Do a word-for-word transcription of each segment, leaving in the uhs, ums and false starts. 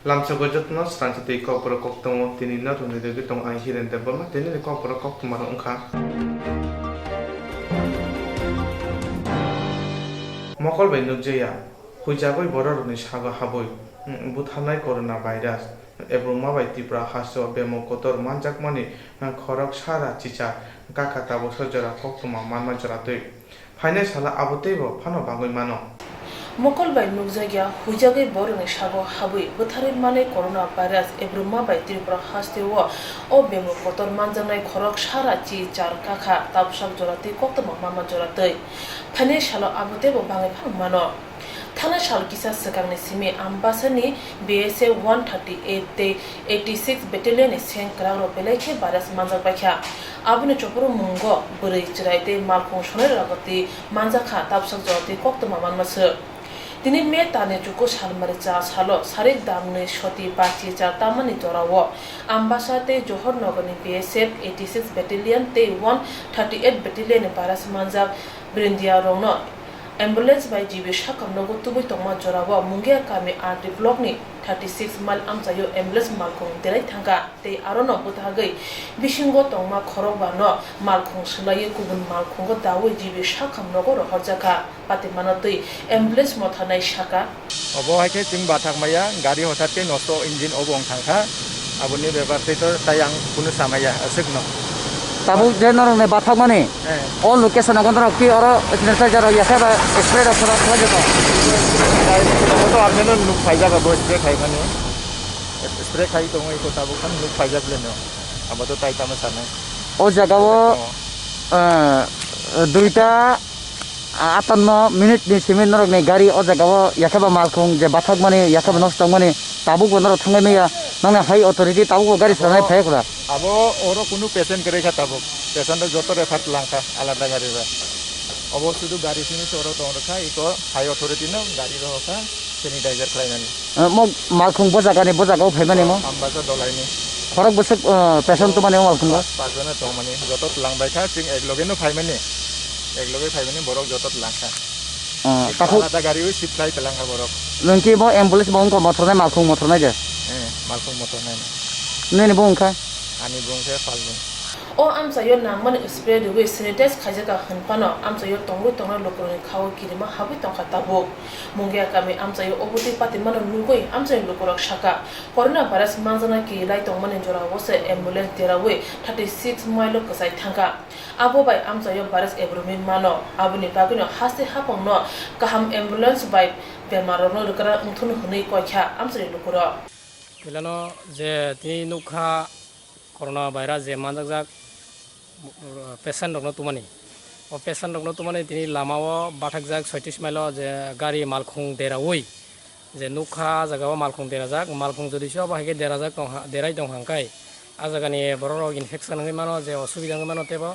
Lamsogo jotono srangsa twi kokborok koktwmao tini norokni rwgwi tongo ang Hiren Debbarma, tini ni kokborok koktwma rok wngkha. Mokol bai nukjaya, huijagwi bororokni sago habwi, mm, butharnai corona virus. Ebruma bai Tripura hasteo bemuk kotor manjakmani, mm, khorok sara chicha kakha tabuksa jora koktwma manma jora twi. Phainai salo abo teibo phano bagwi mano. Mokol bai nukjakya, huijagwi borokni sago habwi bwtharwi manwi corona virus Ebruma bai Tripura hasteo o bemuk kotor manjaknai khorok sara chi char kakha tabuksa jora twi koktwma manma jora twi. Phainai salo abo teibo bagwi phano mano. Thana sal kisa swkangni simi Ambasani B S F one thirty eight tei eighty six Battalion ni seng kwrakrok belai khe virus manjak baikha. Aboni chopro mungo bwrwi chwrai tei malkhung sonai rok twi manjak kha, tabsak jora twi koktwma manma swk. Tini May talni chuku salmari cha salo sarik damni soti bachi cha tamani jorao Ambasa tei Johor Nagarni B S F eighty six Battalion tei one thirty eight Battalion ni virus manjak Brindia rokno ambulance bai G B sakam nogo tubui tongma jorao Mungia kami R D block ni thirty six mile amchaio ambulance malkhung derai thangkha tei arono bwthagwi bisingo tongma khorokba no malkhung swlaiwi kubun malkhungo daui G B sakam nogo rohorjakha. Patimano twi ambulance mothanai saka. Obo hai khe chwng bathak maya, gari hothat khe nosto engine obo wng thang kha. Aboni bepar tei to tai ang kunu sa maya, aswk no. Tabuk je norok ni bathak mani, eh, o location o norok ki oro sanitizer rok yakhe ba spray rok khorok khorok jotong. Tai to apni no nuk phaijak abo spray khai mani. Spray khai tongo iko tabuk khan nuk phaijak le no. Abo to tai tamo sanai. O jaga o, oh, eh, duita, ah, atanno minute ni simi norok ni gari o jaga o yakhe ba malkhung je bathak mani, yakhe ba nosto wng mani, tabuk bo norok thangwi manya, nang ni high authority tabuk bo gari abo, sanai phai kura. Abo oro kunu patient kwrwi kha tabuk, patient rok joto refer lang kha alada gari bai. Obo sudu gari simi se oro tong rwkha, iko high authority no gari rohor kha sanitizer khlai mani. Eh, mo malkhung bo jaga ni, bo jaga o phai mani mo? Ambasa dolai ni. Khorok bwswk, eh, patient tong mani o malkhung o? Pa-, pas jona tong mani, joto tlang bai kha, chwng ek loge no phai mani. Ek loge phai mani, borok joto tlang kha. Eh, takhuk alada gari o shift khlai tlang kha borok. Nwng ki bo ambulance bo wngkha mothor nai, malkhung mothor nai de? Eh, malkhung mothor nai. Nini bo wngkha? Ani bo wngkha Palbung. O amchaio nangmani spray rwui sanitize khaijakha hwn phano amchaio tongwi tongnai lukurokni khao kirima habwi tongkha tabuk. Mungia kami amchaio obotwi patimano nugwi amchaini lukurok saka, corona virus manjakna kirilai tongmani jorao se ambulance deraui thirty six mile o kwchai thangkha. Abo bai amchaio virus ebrumwi mano, aboni bagwino haste haphangno kaham ambulance bai bemarrokno rwkra wngthun hwnwi koikha amchaini lukurok. Belano je tini nukha, corona virus je manjakjak, uh, patient rokno tumani. O patient rokno tumani tini lama o bathakjak soitis mile o je gari malkhung deraui je nukha, ah jaga o malkhung derajak, malkhung jodi se obo hai khe derajak tong ha, derai tong hang kai, ah jaga ni borok rok infection wngwi mano, je osubida wngwi mano teibo,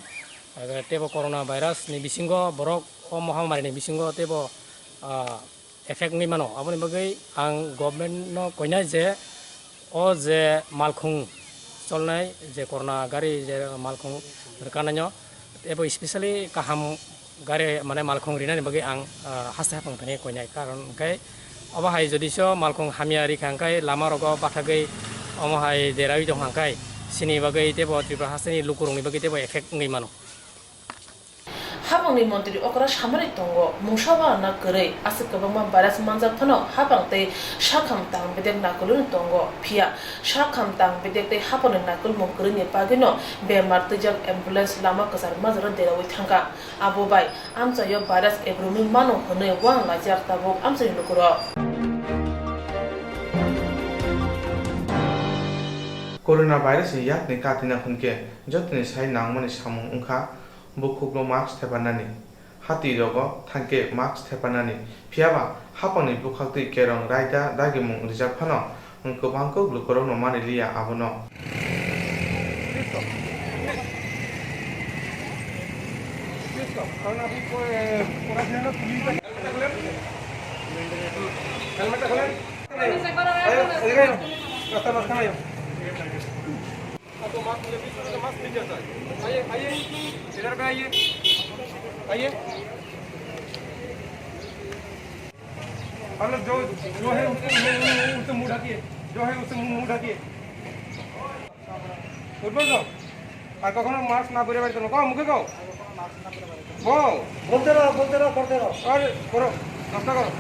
ah, teibo corona virus ni bisingo borok o mohamari ni bisingo teibo, ah, effect wngwi mano. Aboni bagwi ang government no koinai je o je malkhung cholnai je corona gari je malkhung rwkanaino ebo specially kaham gari mane malkhung rinani bagwi ang, ah, haste haphang thani koinai, karon hwnkhe obo hai jodi so malkhung hamya rikha hwnkhe lama rogo bathagwi omo hai deraui tongkha hwnkhe chini bagwi teibo Tripura hasteni lukurokni bagwi teibo effect wngwi mano. Hapangni montri okra samani tongo, mungsa uanana kwrwi, aswk kwbangma virus manjak phano hapang tei sakham tang bedek nakulwi tongo, phiya sakham tang bedek tei hapangni nakulmung kwrwini bagwino bemar twijak ambulance lama kwchar majaro deraui thangkha. Abo bai amchaio virus ebrumwi mano hwnwi uang laijak tabuk amchaini lukurok. Corona virus ni yakni katina hwnkhe jotoni sai nangmani samung wngkha. Bukhukno mask thepanani, hatirogo thangkhe mask thepanani, phiyaba hapangni bwkhaktwi kerong raida dagimung rijak phano kwbangkuk lukurokno manliya abono. आप तो मास्क ले, बीस रुपए का मास्क नहीं चलता है। आइए, आइए, इधर पे आइए, आइए। हम लोग जो, जो है उसको, उसको मुंह ढाकिए। जो है उससे मुंह, मुंह ढकिए। उठबो तो? আর কখনো মাস্ক না পরে বাড়িতে না। কও, মুখে কও। বল। बोलते रहो, बोलते रहो, करते रहो। আরে, করো, চেষ্টা করো।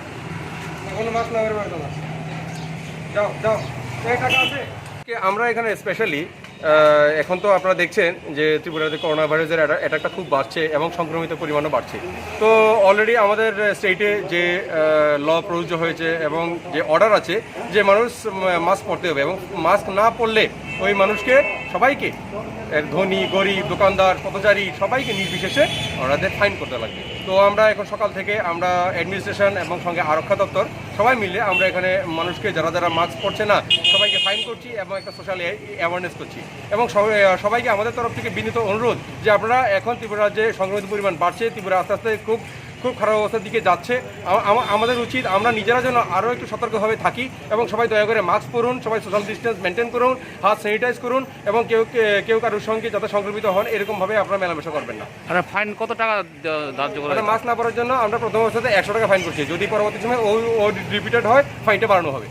কখনো মাস্ক না পরে বাড়িতে না। যাও, যাও। এই টাকা আছে? কি আমরা এখানে স্পেশালি, আহ, এখন তো আপনারা দেখছেন যে ত্রিপুরাতে করোনা ভাইরাসের অ্যাটা-, অ্যাটাকটা খুব বাড়ছে এবং সংক্রমিত পরিমাণও বাড়ছে। তো অলরেডি আমাদের স্টেটে যে, আহ, ল প্রযোজ্য হয়েছে এবং যে অর্ডার আছে, যে মানুষ, উম, মাস্ক পরতে হবে এবং মাস্ক না পরলে ওই মানুষকে সবাইকে, এর ধনী, গরিব, দোকানদার, পথচারী সবাইকে নির্বিশেষে ওনাদের ফাইন করতে লাগবে। তো আমরা এখন সকাল থেকে আমরা অ্যাডমিনিস্ট্রেশন এবং সঙ্গে আরক্ষা দপ্তর সবাই মিলে আমরা এখানে মানুষকে যারা যারা মাস্ক পরছে না সবাইকে ফাইন করছি এবং একটা সোশ্যাল অ্যাওয়ারনেস করছি এবং সবাই, আহ, সবাইকে আমাদের তরফ থেকে বিনীত অনুরোধ যে আপনারা এখন ত্রিপুরা রাজ্যে সংক্রমিত পরিমাণ বাড়ছে, ত্রিপুরা আস্তে আস্তে খুব খুব খারাপ অবস্থার দিকে যাচ্ছে। আমা-, আমা-, আমাদের উচিত আমরা নিজেরা যেন আরও একটু সতর্কভাবে থাকি এবং সবাই দয়া করে মাস্ক পরুন, সবাই সোশ্যাল ডিস্টেন্স মেনটেন করুন, হাত স্যানিটাইজ করুন এবং কেউ কে-, কেউ কারোর সঙ্গে যাতে সংক্রমিত হন এরকমভাবে আপনারা মেলামেশা করবেন না। আরে ফাইন কত টাকা দ-, ধার্য করা মানে হয়েছে? মাস্ক না পরার জন্য আমরা প্রথম অবস্থাতে একশো টাকা ফাইন করছি, যদি পরবর্তী সময় ও, ও রিপিটেড হয় ফাইনটা বাড়ানো হবে।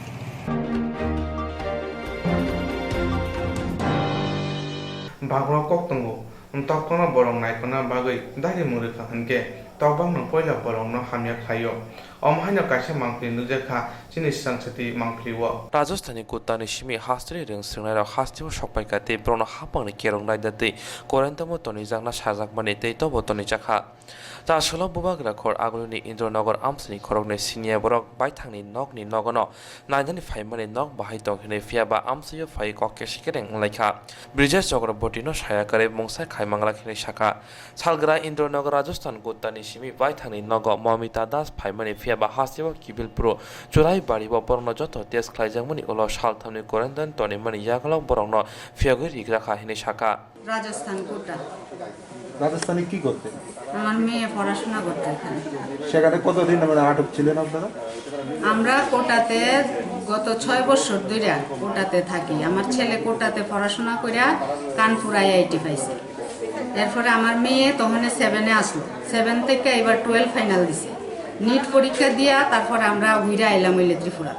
Bagro kok tongo, toktono borok naikolna bagwi dari mwrwkha hwnkhe tokbangno poila borokno hamya khlaio. Omo haino kaisa mangpili nukjakha chini swrangsati mangpilio. Rajasthanni Kutani simi hasteni rwng swrwngnairok hasteo sokpaikha tei borokno haphangni kerong raida twi korentamo tonijakna sajakmani tei tobo tonijakha. Chasolo bubagra khor agulini Indranagar amchaini khoroknwi siniya borok baithangni nokni nogono nainani phaimani nok bahai tong hinwi, phiya ba amchaio phaiwi kok kesi kereng wnglaikha. Brijesh Chakrabortino saya kwrwi mungsa khai manglak hinwi sakha. Salgra Indranagar Rajasthan Kutani simi baithangni nogo Mamita Das phaimani, phiya ba hasteo Kibilpuro Churaibari o borokno joto test khlaijakmani ulo salthamni quarantine tonimani yagulo borokno phiyogwi rigrakha hinwi sakha. Rajasthan কোটা। রাজস্থানে কি করতে? আমার মেয়ে পড়াশোনা করতে এখানে। সেখানে কতদিন মানে আটক ছিলেন আপনারা? আমরা কোটাতে গত ছয় বছর ধরে কোটাতে থাকি। আমার ছেলে কোটাতে পড়াশোনা করে কানপুর আইআইটি পাইছে। এরপরে আমার মেয়ে তখন সেভেনে আসলো, সেভেন থেকে এবার টুয়েলভ ফাইনাল দিছে। নিট পরীক্ষা দিয়া তারপরে আমরা ঘুরে আইলাম হইলে ত্রিপুরা।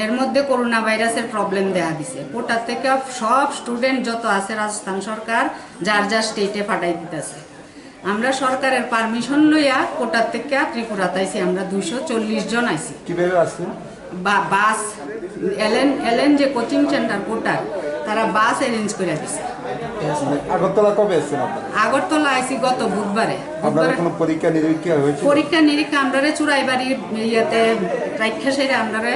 এর মধ্যে করোনা ভাইরাসের প্রবলেম দেখা দিছে। কোটা থেকে সব স্টুডেন্ট যত আছে রাজস্থান সরকার যার যার স্টেটে পাঠাই দিতেছে। আমরা সরকারের পারমিশন লইয়া কোটার থেকে ত্রিপুরাতে আইছি, আমরা দুইশো চল্লিশ জন আইছি। কিভাবে আসছেন? বা-, বাস, এলএন, এলএন যে কোচিং সেন্টার কোটার, তারা বাস অ্যারেঞ্জ করে দিছে। মানে আগরতলা কবে এসেছেন আপনারা? আগরতলা আইছি গত বুধবারে। আপনারা বুধবারে কোনো পরীক্ষা নিরীক্ষা হয়েছিল? পরীক্ষা নিরীক্ষা আমরারে চুরাইবাড়ি ইয়েতে রাখা সেরে আমরারে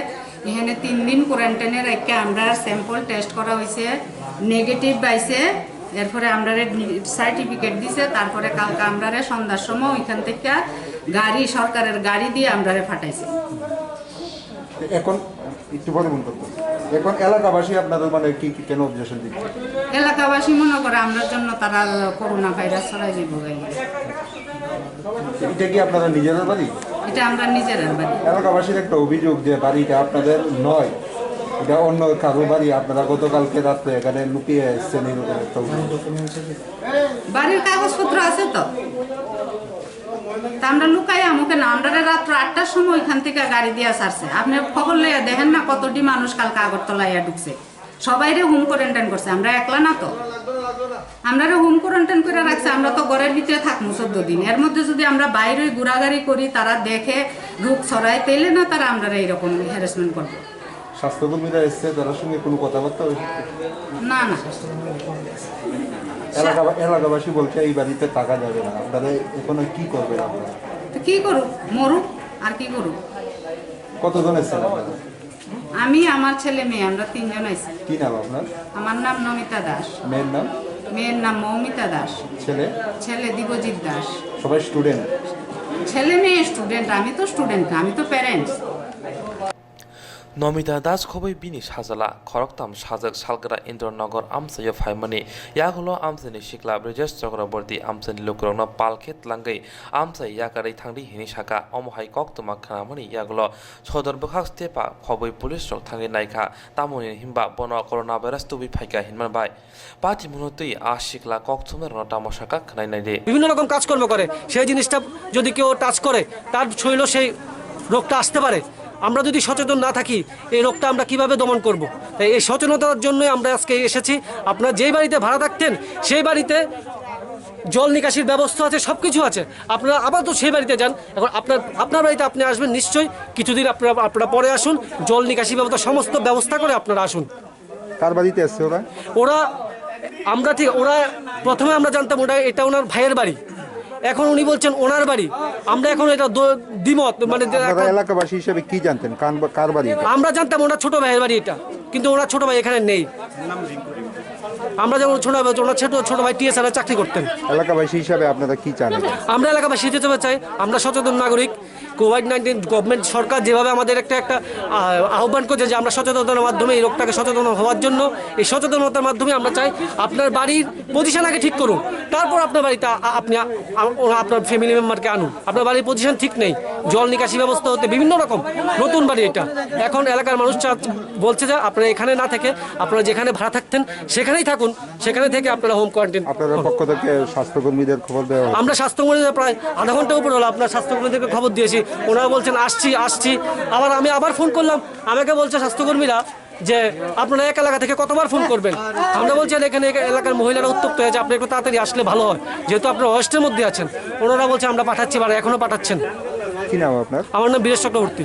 এখানে তিন দিন কোয়ারেন্টাইনে রেখে আমরা স্যাম্পল টেস্ট করা হয়েছে, নেগেটিভ পাইছে, এরপরে আমরা সার্টিফিকেট দিছে, তারপরে কালকে আমরা সন্ধ্যার সময় ওইখান থেকে গাড়ি, সরকারের গাড়ি দিয়ে আমরা পাঠাইছে। এখন একটু পরে মনে করতো, এখন এলাকাবাসী আপনাদের মানে কি কি কেন অবজেকশন দিচ্ছে? এলাকাবাসী মনে করে আমরার জন্য তারা করোনা ভাইরাস ছড়াই দিব। এটা কি আপনারা নিজেদের বাড়ি? এটা আমরা নিজেদের বাড়ি। এলাকাবাসীর একটা অভিযোগ যে বাড়িটা আপনাদের নয়, এটা অন্য কারো বাড়ি। আপনারা গতকালকে রাত্রে এখানে লুকিয়ে এসেছেন, এরকম একটা অভিযোগ। বাড়ির কাগজপত্র আছে তো, তা আমরা লুকাই আমুকে না। আমরা রাত্র আটটার সময় ওইখান থেকে গাড়ি দিয়ে ছাড়ছে। আপনি খবর লইয়া দেখেন না, কতটি মানুষ কালকে আগরতলা আইয়া ঢুকছে। সবাইরে হোম কোয়ারেন্টাইন করছে, আমরা একলা না তো। আমরারে হোম কোয়ারেন্টাইন করে রাখছে, আমরা তো ঘরের ভিতরে থাকবো চোদ্দ দিন। এর মধ্যে যদি আমরা বাইরে ঘোরাঘুরি করি, তারা দেখে রোগ ছড়ায়, তাইলে না তারা আমরারে এরকম হ্যারাসমেন্ট করবে। স্বাস্থ্যকর্মীরা এসছে, তাদের সঙ্গে কোনো কথাবার্তা হয়েছে? না, না। এলাকা-, এলাকাবাসী বলছে এই বাড়িতে থাকা যাবে না, আপনারা এখন কি করবেন আপনারা? তো কি করুক, মরুক, আর কি করুক। কতজন এসছেন আপনারা? আমি, আমার ছেলে, মেয়ে, আমরা তিনজন আইছি। কি নাম আপনার? আমার নাম নমিতা দাস। মেয়ের নাম? মেয়ের নাম মৌমিতা দাস। ছেলে? ছেলে দিবজিৎ দাস। সবাই স্টুডেন্ট? ছেলে মেয়ে স্টুডেন্ট, আমি তো স্টুডেন্ট না, আমি তো parents. Nomita Das khobwi bini sajla khoroktham sajwk salgra Indranagar amchaio phaimani yagulo amchaini sikla Brijesh Chakraborty amchaini lukurokno pal khe tlangwi amchai yakarwi thangdi hinwi sakha. Omo hai koktwma khnamani yagulo sodor bwkhak stepa khobwi police rok thangwi naikha, tamoni hinba bono corona virus tubui phaikha hinma bai. Patimungo twi a sikla koktwmani rwno tamo sakha khwnai naidi. বিভিন্ন রকম কাজকর্ম করে, সেই জিনিসটা যদি কেউ টাচ করে, তার শরীরেও সেই রোগটা আসতে পারে। আমরা যদি সচেতন না থাকি, এই রোগটা আমরা কিভাবে দমন করব? তাই এই সচেতনতার জন্যই আমরা আজকে এসেছি। আপনারা যেই বাড়িতে ভাড়া থাকতেন, সেই বাড়িতে জল নিকাশির ব্যবস্থা আছে, সব কিছু আছে। আপনারা আপাতত সেই বাড়িতে যান। এখন আপনার, আপনার বাড়িতে আপনি আসবেন নিশ্চয়ই, কিছুদিন আপনারা, আপনারা পরে আসুন, জল নিকাশি ব্যবস্থা, সমস্ত ব্যবস্থা করে আপনারা আসুন। কার বাড়িতে আসছে ওরা? ওরা, আমরা ঠিক, ওরা প্রথমে আমরা জানতাম ওটা, এটা ওনার ভাইয়ের বাড়ি, এখন উনি বলছেন ওনার বাড়ি। আমরা এখন এটা দ-, দ্বিমত, মানে যে আপনারা এখন এলাকাবাসী হিসেবে কি জানতেন? কান-, কার বাড়ি এটা? আমরা জানতাম ওনার ছোট ভাইয়ের বাড়ি এটা, কিন্তু ওনার ছোট ভাই এখানে নেই। আমরা যেমন ছোট ভাই, ওনার ছোট, ছোট ভাই টিএসআর এ চাকরি করতেন। এলাকাবাসী হিসাবে আপনারা কি চান এখন? আমরা এলাকাবাসী হিসেবে চাই, আমরা সচেতন নাগরিক। কোভিড নাইন্টিন গভর্নমেন্ট সরকার যেভাবে আমাদের একটা, একটা, আহ, আহ্বান করছে যে আমরা সচেতনতার মাধ্যমে এই রোগটাকে সচেতন হওয়ার জন্য, এই সচেতনতার মাধ্যমে আমরা চাই আপনার বাড়ির পজিশন আগে ঠিক করুন, তারপর আপনার বাড়িতে আ-, আপনি আ-, আ-, ওরা আপনার ফ্যামিলি মেম্বারকে আনুন। আপনার বাড়ির পজিশন ঠিক নেই, জল নিকাশি ব্যবস্থা হতে বিভিন্ন রকম নতুন বাড়ি এটা। এখন এলাকার মানুষ চা-, বলছে যে আপনারা এখানে না থেকে আপনারা যেখানে ভাড়া থাকতেন সেখানেই থাকুন, সেখানে থেকে আপনারা হোম কোয়ারেন্টাইন আপনাদের পক্ষ থেকে স্বাস্থ্যকর্মীদের খবর দেওয়া হয়েছে? আমরা স্বাস্থ্যকর্মীদের প্রায় আধা ঘন্টা উপর হলো আপনার স্বাস্থ্যকর্মীদেরকে খবর দিয়েছি, ওনারা বলছেন আসছি, আসছি। আবার আমি আবার ফোন করলাম, আমাকে বলছে স্বাস্থ্যকর্মীরা যে আপনারা এক এলাকা থেকে কতবার ফোন করবেন? আমরা বলছি, "আর এখানে এক এলাকার মহিলারা উত্তপ্ত হয়েছে, আপনি একটু তাড়াতাড়ি আসলে ভালো হয়, যেহেতু আপনারা ওয়েস্টের মধ্যে আছেন।" ওনারা বলছে, "আমরা পাঠাচ্ছি, আর এখনো পাঠাচ্ছেন।" কি নাম আপনার? আমার নাম বীরেশ চক্রবর্তী।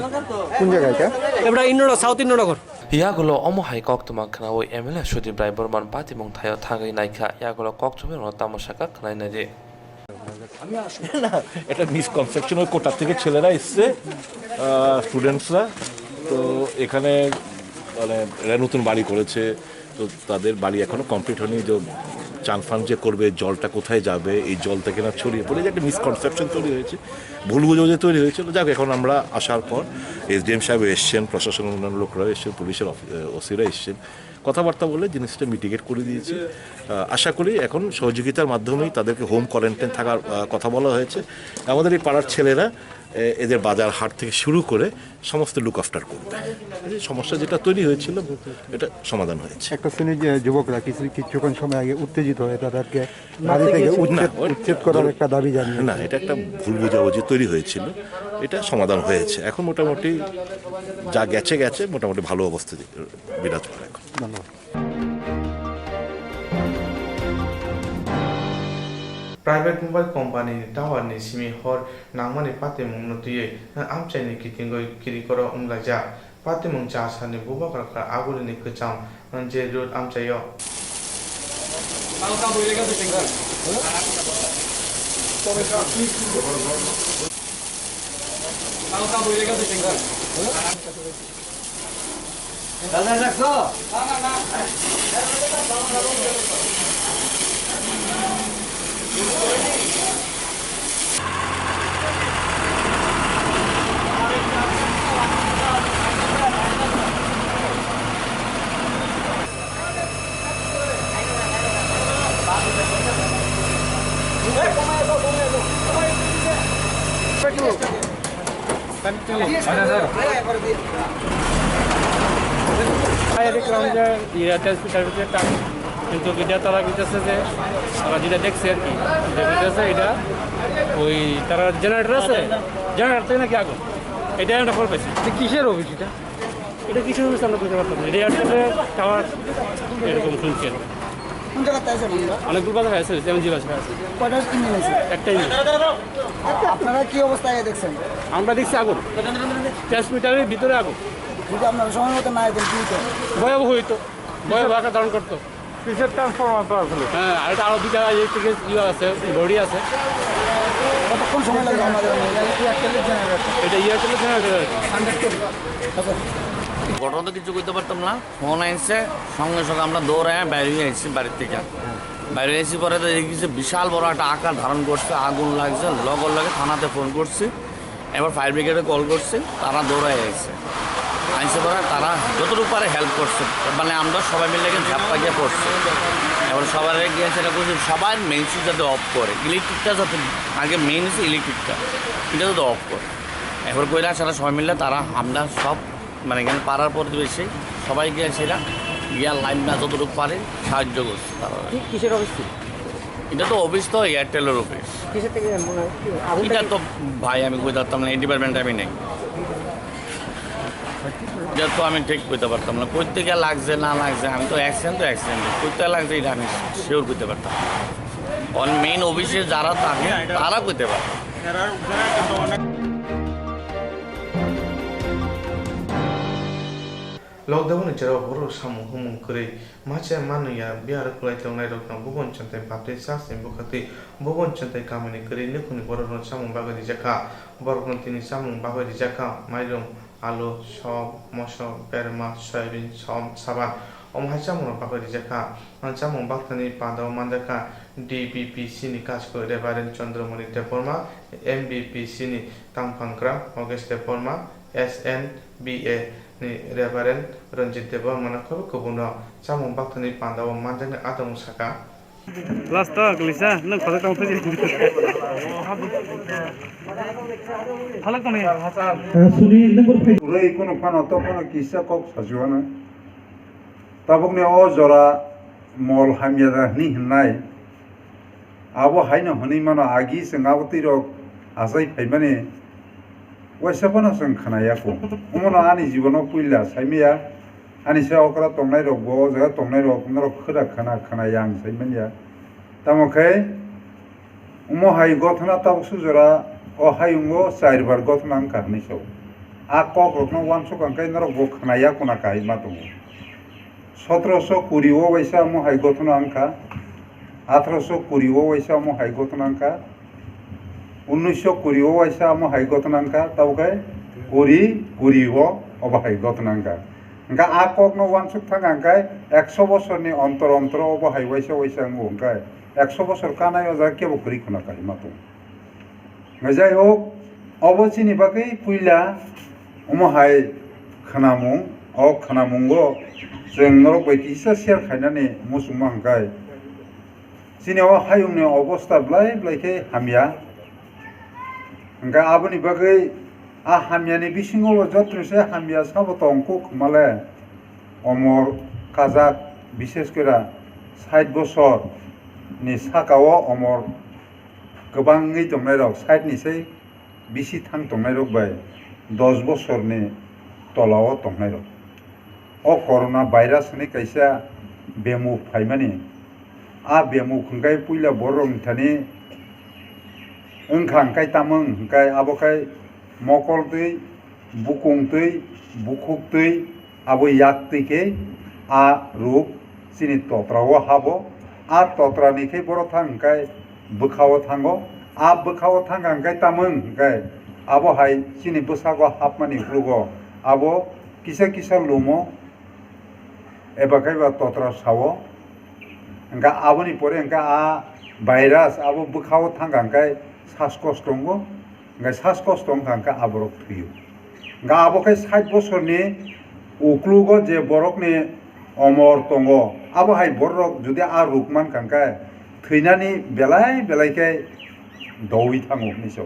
কোন জায়গা এটা? এটা ইন্দ্রনগর, সাউথ Indranagar. Yagulo omo hai koktwma khwnawi M L A Sudip Rai Borman patimung thaio thangwi naikha, yagulo koktwmani ulo tamo sakha khwnainai di. না, এটা মিসকনসেপশন, ওই কোটা থেকে ছেলেরা এসছে, স্টুডেন্টসরা। তো এখানে মানে এরা নতুন বাড়ি করেছে, তো তাদের বাড়ি এখনো কমপ্লিট হয়নি। যে চান ফান যে করবে, জলটা কোথায় যাবে, এই জল থেকে না ছড়িয়ে পড়ে, যে একটা মিসকনসেপশন তৈরি হয়েছে, ভুল বুঝাবুঝি তৈরি হয়েছিল। যাক, এখন আমরা আসার পর এসডিএম সাহেব এসছেন, প্রশাসনের অন্যান্য লোকরা এসছেন, পুলিশের ওসিরা এসছেন, কথাবার্তা বলে জিনিসটা মিটিগেট করে দিয়েছি। আহ, আশা করি এখন সহযোগিতার মাধ্যমেই তাদেরকে হোম কোয়ারেন্টাইন থাকার আহ, কথা বলা হয়েছে। আমাদের এই পাড়ার ছেলেরা এ, এদের বাজার হাট থেকে শুরু করে সমস্ত লুক আফটার করবে। এই সমস্যা যেটা তৈরি হয়েছিল, এটা সমাধান হয়েছে। একটা শ্রেণীর যে যুবকরা কিছু, কিছুক্ষণ সময় আগে উত্তেজিত হয়ে তাদেরকে বাড়ি থেকে উচ্ছেদ, না, ওই উচ্ছেদ করার একটা দাবি জানিয়েছে। না, এটা একটা ভুল বোঝাবুঝি তৈরি হয়েছিল, এটা সমাধান হয়েছে। এখন মোটামুটি যা গেছে গেছে, মোটামুটি ভালো অবস্থা বিরাজ করে এখন। ধন্যবাদ। Private mobile company ni tower ni simi hor nangmani patimung no twiwi amchaini kitingwi kirikoro wnglaijak. Patimung cha salni bubagra kha Agulini kwcham J Road amchaio. আমি দেখলাম যে ইয়ে, তেল ফিল্টার ভিতরে একটা, কিন্তু এটা তারা কইতেছে যে, আমরা যেটা দেখছি আর কি, যে কইতেছে এটা ওই তারা জেনারেটর আছে, জেনারেটর থেকে নাকি আগুন, এটা আমরা খবর পাইছি। এটা কিসের অফিস এটা? এটা কিছু অফিস আমরা বুঝতে পারতাম না, এটা এয়ারটেলের টাওয়ার এরকম শুনছি আর কি। কোন জায়গাতে আছে ভাইয়া? অনেকগুলো বাজার আছে, যেমন জিরো আছে। কয়টা ইঞ্জিন আছে? একটা ইঞ্জিন। আপনারা কি অবস্থায় দেখছেন? আমরা দেখছি আগুন, ট্রান্সমিটারের ভিতরে আগুন। যদি আপনারা সময় মতো না এতেন, কি হতো? ভয়াবহ হইতো, ভয়াবহ আকার ধারণ করতো। কিসের ট্রান্সফরমার তো আসলে? হ্যাঁ, আর এটা আরো দুইটা ইলেকট্রিক ইয়ে আছে, বডি আছে। কতক্ষণ সময় লাগবে আমাদের? এটা এয়ারটেলের জেনারেটর আর কি। ঘটনা তো কিছু করতে পারতাম না, ফোন আইছে, সঙ্গে সঙ্গে আমরা দৌড়ায় বাইরে হয়ে আইছি বাড়ির থেকে। বাইরে আইছি পরে তো দেখি যে বিশাল বড় একটা আকার ধারণ করছে, আগুন লাগছে, লগে লগে থানাতে ফোন করছি। এবার ফায়ার ব্রিগেডে কল করছি, তারা দৌড়ায় আইছে। আইসে পরে তারা যতটুকু পারে হেল্প করছে, মানে আমরা সবাই মিলে কিন্তু ঝাপটা গিয়ে পড়ছে। এবার সবাই গিয়ে সেটা করছে, সবার মেইন সুইচ যাতে অফ করে, ইলেকট্রিকটা যাতে আগে মেইন হচ্ছে ইলেকট্রিকটা, এটা যাতে অফ করে। এবার কইরা সারা সবাই মিলে তারা, আমরা সব মানে এখানে পাড়ার প্রতিবেশী সবাই গিয়ে সেটা গিয়া লাইন না যতটুকু পারে সাহায্য করছে তারা। কি, কিসের অফিস ছিল? এটা তো অফিস তো এয়ারটেলের অফিস। কিসের থেকে মানে কি আগুনটা এটা কি তো ভাই আমি কই ধরতাম না, এই ডিপার্টমেন্ট আমি নেই। এটা তো আমি ঠিক কইতে পারতাম না, কোথেকে লাগছে না লাগছে, আমি তো অ্যাক্সিডেন্ট তো অ্যাক্সিডেন্ট, কোথেকে লাগছে এটা আমি শিওর করতে পারতাম না। অন মেইন অফিসে যারা থাকে তারা কইতে পারে। Lockdown ni jora borok samung humung kwrwi macha manwi ya bihar kwlai tongnai rokno bubun chantai baptwi chasni bwkhaktwi bubun chantai kamini kwrwi nukhungni borok rokno chamung bagwi rijak kha. Borok rokno tini chamung bagwi rijak kha mairum, alu, sop, moso, berma, soyabin, som, saban. Omo hai chamung rok bagwi rijak kha. O chamung baktani panda o manjak kha D B P C ni kasko Reverend Chandramani Debbarma, M B P C ni tangphangra Mogesh Debbarma, S N B A ni Reverend Ranjit Debbarma no khobwi kubun no chamung baktani panda o manjaknai adong saka. Last o Kalisa, nwng khosok tong thajak. Phalak tong ni. Suni number five. Kwrwi kunu phano to phano kisa kok sajuana. Tabukni o jora mol hamya da hwnwi hwnnai. Abo haino hwnwi mano agi chwng abo twi rok achai phaimani waisa phano chwng khwnaya kho. Omono ani jibono puila saimaya. Ani se okra tongnai rok bo, o jaga tongnai rok, norok khwra khwna khwna yang sai manya. Tamo khe, omo hai gothona tabuk sujora, o hayungo char bar gothona wngkha hinwi sao. A kok rokno uansuk ang khe norok bo khwnaya khwna kahai ma tongo. Sotoroso kuri o waisa omo hai gothona wngkha, atharoso kuri o waisa omo hai gothona wngkha. Unnisho kuri o waisa omo hai gothona wngkha, tabuk khe kuri, kuri o obo hai gothona wngkha. Wngkha a kokno uansuk thang ang khe ekso bosorni ontor ontor obo hai waisa waisa wngo, wngkha ekso bosor kanai o jaga kebo kwrwi khwna kahima tongo. Wngkha jai hok, obo chini bagwi puila omo hai khwnamung, o khwnamungo chwng norok bai kisa share khainani muchungma hwnkhe. Chini o hayungni obosta belai belai khe hamya. Hwnkhe aboni bagwi a hamyani bisingo bo joto se hamya sabo tong kuk hwnmale omor kajak, bishes kore sait bosor ni saka o omor kwbangwi tongnai rok, sait ni se bisi thang tongnai rok bai dos bosorni tola o tongnai rok. O corona virus hinwi kaisa bemuk phaimani, a bemuk hwnkhe puila borok rok ni thani wngkha hwnkhe tamo hwnkhe abo khe mokol twi, bukung twi, bukhuk twi, abo yak twi khe a ruk chini totra o habo. A totra ni khe borok thang hwnkhe bwkha o thango. A bwkha o thang kha hwnkhe tamo hwnkhe abo hai chini bwsako hapmani uklogo abo kisa kisa lumo eba khe ba totra sao. Hwnkhe aboni pore hwnkhe a virus abo bwkha o thang kha hwnkhe saskosto wngo. Hwnkhe saskosto wngkha hwnkhe aborok thwio. Hwnkhe abo khe sait bosorni uklogo je borokni omor tongo, abo hai bororok jodi a ruk mankha hwnkhe thwinani belai belai khe doui thango hinwi sao.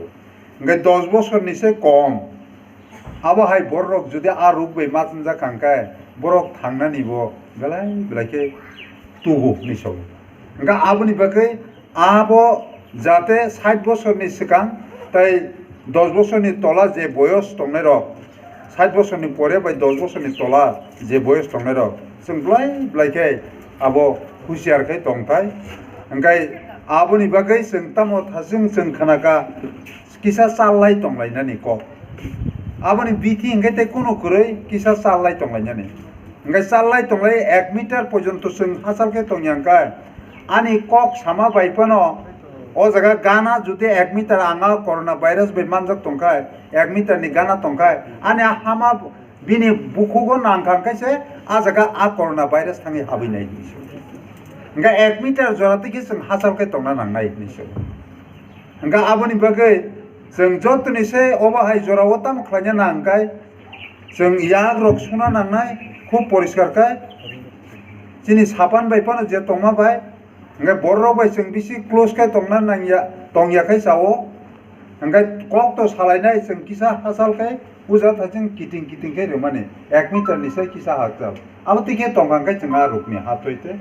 Hwnkhe dos bosorni se kom, abo hai bororok jodi a ruk bai ma chwngjak kha hwnkhe borok thangnani bo belai belai khe tugo hinwi sao. Hwnkhe aboni bagwi abo jate sait bosorni swkang tei dos bosorni tola je boyos tongnai rok, sait bosorni pore bai dos bosorni tola je boyos tongnai rok, chwng belai belai khe abo husiar khe tongthai. Hwnkhe aboni bagwi chwng tamo thachwng chwng khnakha, kisa challai tonglainani kok. Aboni bithi hwnkhe tei kunu kwrwi kisa challai tonglainani. Hwnkhe challai tonglai ek meter porjonto chwng hachal khe tongya hwnkhe ani kok sama bai phano o jaga gana jodi ek meter anga corona virus bai manjak tongkha, ek meter ni gana tongkha, ani hama bini bukhugo nangkha hwnkhe se a jaga a corona virus thangwi habwi nai hinwi se. Hwnkhe ek meter jora twi khe chwng hachal khe tongna nangnai hinwi se. Hwnkhe aboni bagwi chwng jotoni se obo hai jora o tamo khlaina nang khe chwng yak rok suna nangnai khub poriskar khe chini sapan bai phano je tongma bai hwnkhe borok rok bai chwng bisi close khe tongna nangya tongya khe sao hwnkhe kok to salainai chwng kisa hachal khe puja thaching kiting kiting khe rwmani ek meter ni sai kisa hachal abo twi khe tongkha hwnkhe chwng a rukni hatwi tei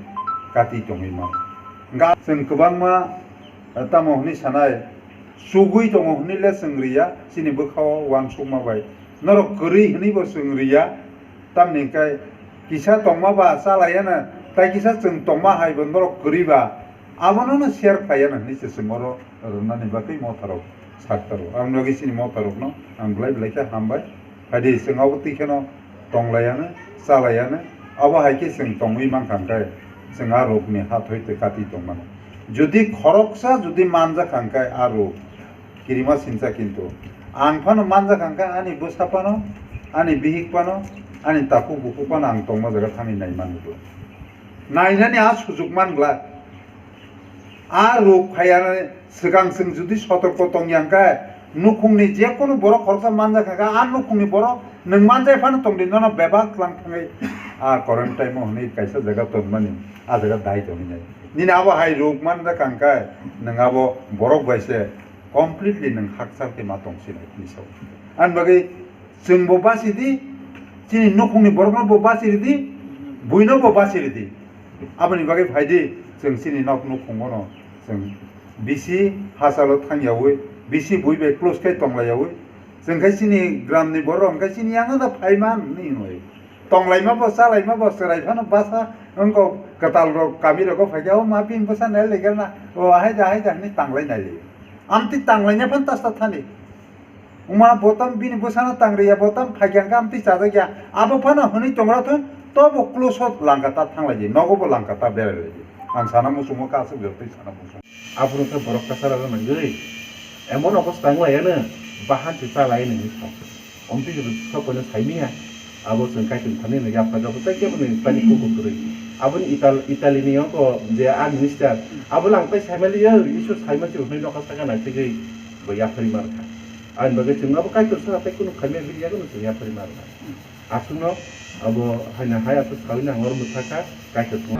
kati tongwi mano hwnkhe chwng kwbangma tamo hwnwi sanai. Chugwi tongo hwnwi le chwng riya, chini bwkha o uansukma bai Norok kwrwi hwnwi bo chwng rwya, tamni hwnkhe kisa tongma ba chalaiyano, tai kisa chwng tongma hai bo norok kwrwi ba, abono no share khlaiyano hwnwi se chwng oro rwnani bagwi motharok saktaro. Ang logi chini motharokno ang belai belai khe hambai. Phaidi chwng abo twi kheno tonglaiyano, chalaiyano, abo hai khe chwng tongwi mankha hwnkhe chwng a rokni hathoi tei kati tongmano. Jodi khoroksa jodi manjakha hwnkhe a rok kirima sincha kintu. Ang phano manjakha hwnkhe ani bwsa phano, ani bihik phano, ani takhuk bukhuk phano ang tongma jaga thangwi nai manwi bo. Nainani a sujuk man glak. A rok phaiya swkang chwng jodi sotorko tongya hwnkhe nukhungni je kono borok khoroksa manjakha khe a nukhungni borok nwng manjai phano tongdi nono bebak tlang thangwi a current time o hwnwi kaisa jaga tongmani a jaga dai tongwi nai. Nini abo hai rok manjakha hwnkhe nwng abo borok bai se completely nwng hakchal khe ma tong sinai hinwi sao. Ani bagwi chwng bo basi di, chini nukhungni borokno bo basi ridi, buino bo basi ridi. Aboni bagwi phai di, chwng chini nok nukhungo no chwng bisi hachalo thangyawi, bisi bui bai close khe tonglayawi. Chwng khe chini gramni borok hwnkhe chini yango da phai man hinwi. Tonglaima bo, chalaima bo, chwrai phano basa wngkok kwtal rok kami rogo phai khe, "O ma bini bwsa nai lai gana, o ahai da, ahai da," hinwi tanglai nai lai. Amtwi tanglaina phano tasta thani. Wngma bo tamo bini bwsano tang rwya, bo tamo phai khe hwnkhe amtwi chajak ya. Abo phano hwnwi tongra thun, to bo close hot langka ta thang lai di, nogo bo langka ta berai lai di. Ang sana muchungo, kasu jotoi sana muchungo. Aphuru khe borok kasa rok nangwi emon obostha wng lai ano, bahan se cha lai nangwi thang. Omtwi se sok koino sai manya, abo chwng Kaitor thani no yapha jabo tei kebo ni tani kuku kwrwi. Aboni Ital-, Italy ni ongko je a minister, abo lang tei sai mali yo, Isor sai ma se hwnwi nokha saka nai thigwi bo yapharwi mar kha. Ani bagwi chwng abo Kaitor saka tei kunu khamya bini yago no chwng yapharwi mar kha. Aswkno abo haina hai aswk saui nang oro mwthakha Kaitor thung.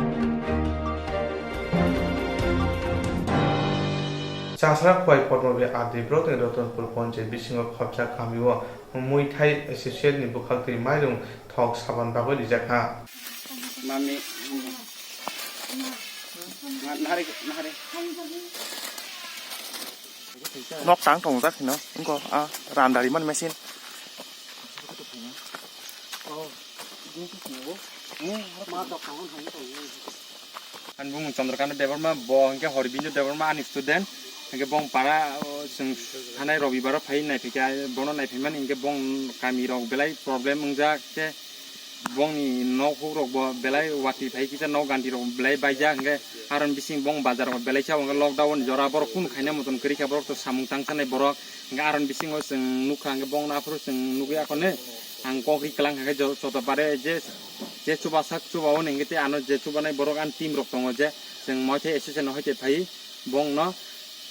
Chasra Khowai Potmobili R D block ni Ratanpur Panchayat bisingo Khopjak kamio Muithai Associate ni bwkhaktwi mairung thok saban bagwi rijak kha. Mami, nahari, nahari. Nok tang tongjak hino, wngkha a randari man machine. Ani bumung Chandrakanta Debbarma, bo hwnkhe Horbindo Debbarma ani student, hwnkhe bong para, o, chwng thanai Robibaro phai naiphikha, bono naiphaimani hwnkhe bong kamirok belai problem wngjak khe, bongni nok hukrok bo belai watwi phai kisa, nok ganti rok belai baijak, hwnkhe aron bising bong bazar rok belai sa, hwnkhe lockdown ni jora borok kunu khaina moton kwrwi kha, borok to samung tang sanai borok, hwnkhe aron bisingo chwng nukha, hwnkhe bongno aphuru chwng nugwi akhorni ang kok ri kwlang kha khe jo-, joto bare je, je chubasak chuba o hwnkhe tei ano je chubanai borok ani team rok tongo je chwng Muithai association no hai khe phai bongno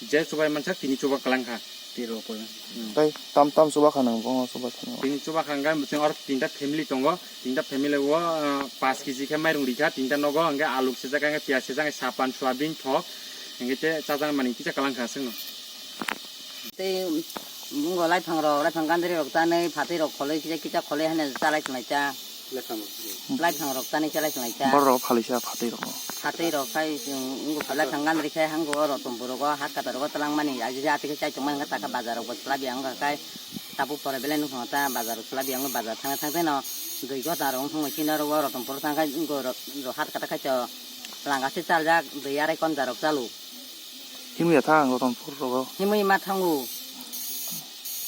je chubai mansak tini chuba kwlang kha. Tiro kwlang. Hmm. Tei tam tam chuba kha nang bongno chuba kha nang. Tini chuba kha hwnkhe chwng oro tinta family tongo, tinta family o, ah, paanch kg khe mairung rikha, tinta nogo hwnkhe alu sijak, hwnkhe piyaj sijak, hwnkhe sapan, soyabin, thok, hwnkhe tei chajak mani kisa kwlang kha chwngno. Tei bungo laiphang rok, laiphang gandri rok tanwi, phatwi rok kholwi, kisa kisa kholwi haino chalai tonglai ta. Laiphang rok tanwi chalai tonglai ta. Borok rok phalwi sa phatwi rok. Phatwi rok khai, um, wngkha laiphang gandri khai, hango oro Ratanpur rogo, hat kata rogo twlang mani, aji ati khai chai tongmani wngkha, taka bazar rok bo chwla biyang wngkha khai, tabuk pore belai nukha ta, bazar rok chwla biyang, bazar thangwi thangwi no dui gota rok wngkha, chini oro Ratanpur thang khai, wngkha ro-, ro-, hat kata khai to langa se chaljak, dui arai konja rok chalu. Himwi ya thang Ratanpur rogo. Himwi ma thango.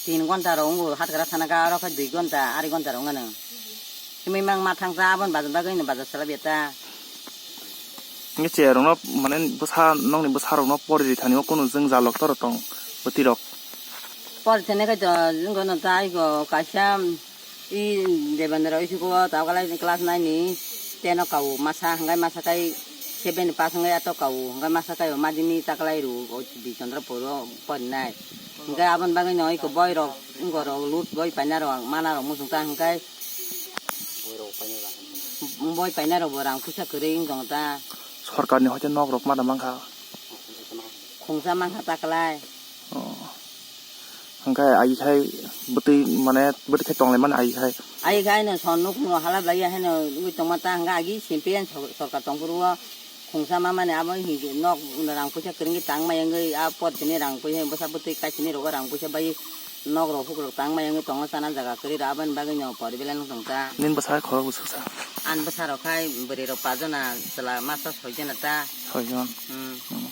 Tin gonta rok wngo, hat kara thana ka, aro khe dui gonta, ari gonta rok wngano. Himwi mang ma thangsa, aboni bazar bagwi no bazar salai beta. Nge che rokno, mane bwsa, nokni bwsa rokno pori ri thani o kunu jwng jalok toro tong, bwtwi rok. Pori thani khe to, wngno ta aiko kaisa, I Devendra isugo tabuk class nine ni ten o kao masa, hwnkhe masa kai seven ni pass wngwi ato kao, hwnkhe masa kai o madhyamik taklai rw o di Chandrapur o porinai. Hwnkhe aboni bagwi no iko boi rok, wngkha rok lut boi paina rok, mana rok muchung ta hwnkhe boi paina rok bo rang puisa kwrwi wng tong ta. Sorkar ni hoite nok rok mana mankha. Khungsa mankha taklai. Oh. Hwnkhe agi khai bwtwi mane bwtwi khai tonglaimani agi khai. Agi khai no son nuk no hala bai haino ui tongma ta hwnkhe agi simpi an sor-, sorkar tongphuru o khungsa mamani abo hi nok rang puisa kwrwngwi tang mai wngwi a pot sini rang puisa bwsa bwtwi kaisini rogo rang puisa bai Nok rok hukrok tang mai wngwi tongo, chana jaga kwrwi rw, aboni bagwi no pori belai no tong ta. Nini bwsa khorok bwswk sa? Ani bwsa rok khai bwrwi rok pajana, chwla masa soijana ta. Soijon. Hmm. Hmm.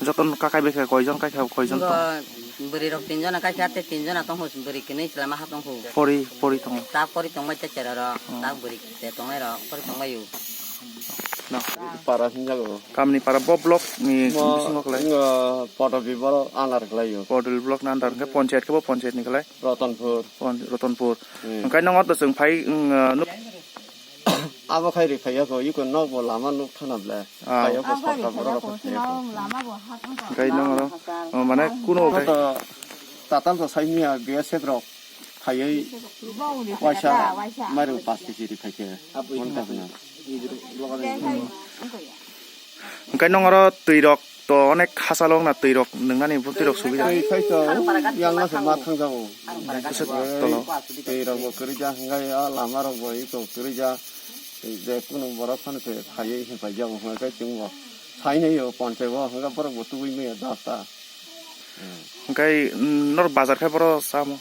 Joto no kakai bai kha koijon, kai kha koijon tong? Bwrwi rok tinjona kai kha, tei tinjona tong ho, bwrwi kwnwi chwla masa tong ho. Pori, pori tongo. Ta pori tong bai ta chera rok, hmm, ta bwrwi te tong nai rok, pori tong bai o. No. Para hinjago. Kamni para bo block ni bisingo kwlai. Ngo Podobi borok under kwlaio. Podol block na under, hwnkhe ponchayat khe bo ponchayat ni kwlai? Ratanpur. Pon-, Ratanpur. Hmm. Hwnkhe nang ordo chwng phai, wng, ah, nuk- Abo khai ri phaiya ko, iko nok bo lama nuk thana ble. Ah. Phaiya ko. Abo sorkar ri borok phaiya ko, phaiya ko. Sino lama bo hak wngkha. Hwnkhe nang oro, oh, mane kuno. Tatal to saimia B S F rok phaiwi waisa mairung pas kg ri phaikhe. Mon kahna. Hwnkhe nong oro twi rok to onek hachalo wngna twi rok nwngnani bo twi rok subida. Twi khai to yang no se ma thangjago. Bwswk tolo. Twi rok bo kwrwija hwnkhe o lama rok bo iko kwrwija. Je kunu borok phano se phaiwi hwnkhai jago hwnkhai chwng bo. Sainai o ponchai o hwnkhai borok bo tubui maya dasta. Hwnkhe, mm, norok bazar khai boro chamo?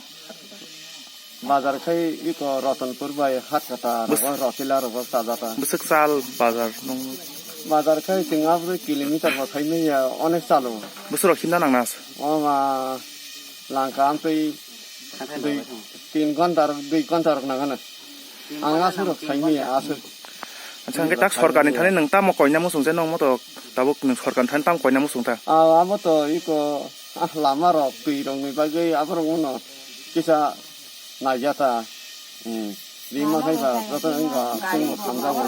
Bazar khai iko Ratanpur bai Hatkata rogo, Rotila rogo chajata. Bwswk chal bazar nung? Bazar khai chwng aboni kilometer bo khai maya onek chalo. Bwswk rok hinna nangna? Oma langka amtwi dui, tin ghonta rok, dui ghonta rok nangana. Ang aswk rok saimaya aswk. Acha, hwnkhe tak sorkarni thani nwng tamo koina muchung se nwng moto tabuk nwng sorkarni thani tamo koina muchung ta? Ah, abo to iko, ah, lama rok twi rokni bagwi aborok wngno kisa naijata. Hmm. Bima khai ba joto wngkha chwngno thamjago.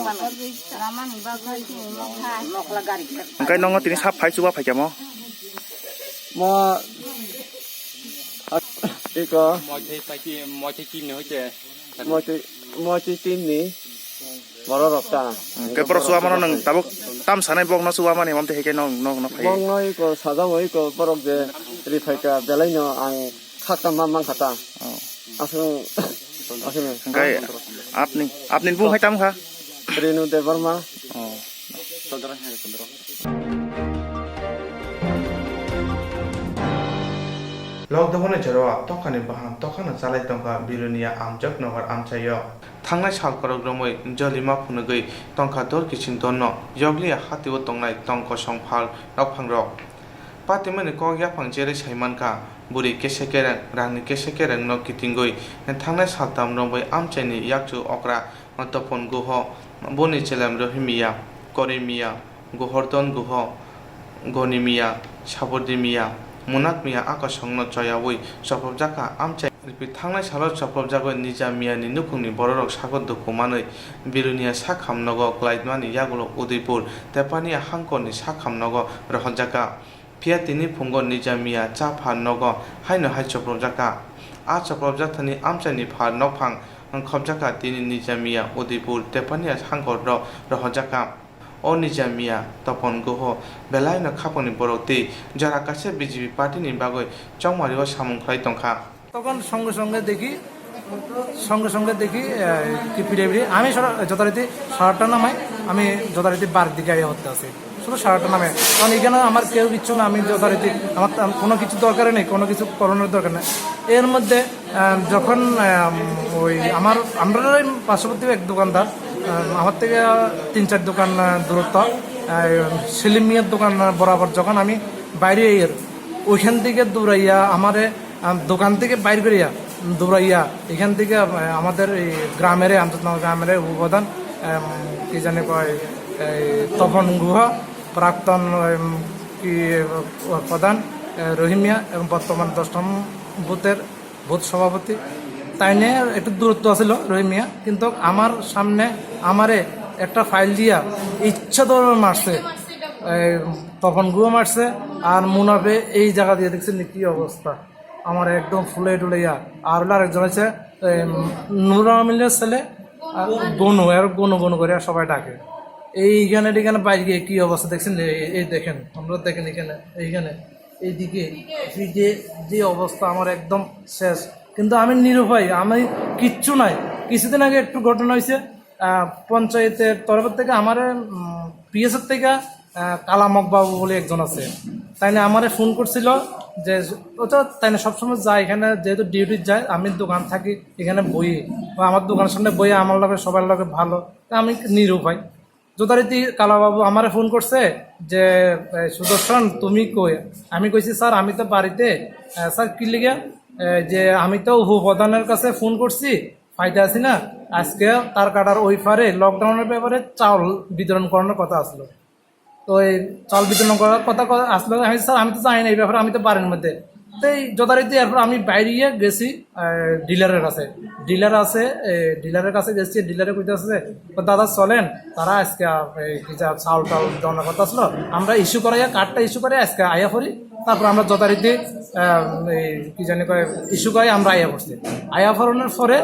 Hwnkhe nongo tini sap phai chuba phaikha mo? Mo, ah, iko. Moitwi paiki, moitwi kimni hoite. Moitwi, moitwi team ni borok rok ta. Hwnkhe borok chuwa mano nwng tabuk tam sanai bokno chuwa mani, mamte hai khe nok, nok, nok hai. Bokno iko sajao iko borok je ri phaikha belai no ang khakta ma mankha ta. Oh. Aswk, aswk. Hwnkhe apni, apni bung hai tam kha? Renu Debbarma. Oh. Lockdown ni jora tokani bahan tokano chalai tongkha Bilonia Amjad Nagar amchaio. Thangnai sal kwrwk romwi jolima phunugwi tongkha dor kiching dorno yokliya hatio tongnai tong kosong phal nokphangrok. Patimani kok yaphang cherwi saimankha, bwrwi kese kereng, rangni kese kerengno kitingwi thangnai saltam romwi amchaini yakchu okra Topon Guho, boni chelem Rohimia, Korimiya, Gohordon Guho, Gonimiya, Sabordimiya, Munakmiya akosongno choyawi chopropjakha. Amchai riphi thangnai salo chopropjagwi Nijamiyani nukhungni bororok sago dukhu manwi Bilonia sakhamnogo klaimani yagulo Udaipur, Tepania hangkorni sakhamnogo rohorjakha. Phiya tini phungo Nijamia cha phar nogo haino hai chopropjakha. A chopropjakthani amchaini phar nokphang khopjakha tini Nijamia, Udaipur, Tepania hangkorno rohorjakha. O Nijamia, Topon Guho belaino khapangni borok tei jora kaisa B J P party ni bagwi chongmario samung khlai tongkha. তখন সঙ্গে সঙ্গে দেখি, সঙ্গে সঙ্গে দেখি, আহ, কি ফিরে ফিরে আমি সরা-, যথারীতি সারাটা নামাই, আমি যথারীতি বাড়ির দিকে আইয়া হতে আসি, শুধু সারাটা নামে। কারণ এখানে আমার কেউ কিচ্ছু না, আমি যথারীতি আমার তো কোনো কিছু দরকারই নেই, কোনো কিছু করানোর দরকার নেই। এর মধ্যে, আহ, যখন, আহ, ওই আমার, আমরা এই পার্শ্ববর্তী এক দোকানদার, আহ, আমার থেকে তিন চার দোকান, আহ, দূরত্ব, আহ, সেলিম মিয়ার দোকান বরাবর যখন আমি বাইরে এর, ওইখান থেকে দৌড়াইয়া আমারে আম, দোকান থেকে বাইর করিয়া দৌড়াইয়া এখান থেকে, আহ, আমাদের এই গ্রামের, আমজাদনগর গ্রামের উপপ্রধান, আম, কি জানি কয়, এই তপন গুহ, প্রাক্তন, উম, কি, আহ, প্রধান, আহ, রহিমিয়া এবং বর্তমান দশ নম্বর বুথের বুথ সভাপতি। তাই নিয়ে একটু দূরত্ব আছিল রহিমিয়া, কিন্তু আমার সামনে আমারে একটা ফাইল দিয়া ইচ্ছা ধরে মারছে, এই তপন গুহ মারছে, আর মুনাফে এই জায়গা দিয়ে দেখছেন কি অবস্থা। আমার একদম ফুলে টুলে ইয়া। আর হলো আরেকজন আছে, এই, নুর আমিনের ছেলে, আহ, গনু, এর গনু গনু করে সবাই ডাকে। এইখানে টিখানে বাইরে গিয়ে কি অবস্থা দেখছেন? এই, এই দেখেন, আমরা দেখেন এখানে, এইখানে, এইদিকে, এই যে, যে অবস্থা আমার একদম শেষ। কিন্তু আমি নিরুপায়, আমি কিচ্ছু নাই। কিছুদিন আগে একটু ঘটনা হয়েছে, আহ, পঞ্চায়েতের তরফ থেকে আমার, উম, পিএসের থেকে, আহ, কালামক বাবু বলে একজন আছে, তাই না আমারে ফোন করছিল। যে ও তো তাই না সবসময় যায় এখানে, যেহেতু ডিউটি যায়, আমি দোকান থাকি এখানে বই, ও আমার দোকানের সামনে বই, আমার লগে সবার লগে ভালো, তা আমি নিরুপায়। যথারীতি কালাবাবু আমারে ফোন করছে যে, "এ, সুদর্শন, তুমি কই?" আমি কইছি, "স্যার, আমি তো বাড়িতে।" "এ, স্যার, কি লিগে?" "এ, যে আমি তো উপপ্রধানের কাছে ফোন করছি, পাইতে আছি না। আজকে তার কাটার ওই পারে লকডাউনের ব্যাপারে চাউল বিতরণ করানোর কথা আসলো।" তো এই চাল বিতরণ করার কথা ক-, আসলো। আমি, "স্যার, আমি তো জানি না এই ব্যাপারে, আমি তো বাড়ির মধ্যে।" তো এই যথারীতি এরপর আমি বাইরে গিয়ে গেছি, আহ, ডিলারের কাছে। ডিলার আছে, এই ডিলারের কাছে গেছি, ডিলারে কইতেছে, "ও দাদা, চলেন, তারা আজকে, আহ, এই কি যা চাউল টাউল দেওয়ার কথা আসলো, আমরা ইস্যু করাইয়া, কার্ডটা ইস্যু করে আজকে আইয়া পড়ি, তারপর আমরা যথারীতি, আহ, এই কি জানি কয়, ইস্যু করাই আমরা আইয়া পড়ছি।" আইয়া পড়ানোর পরে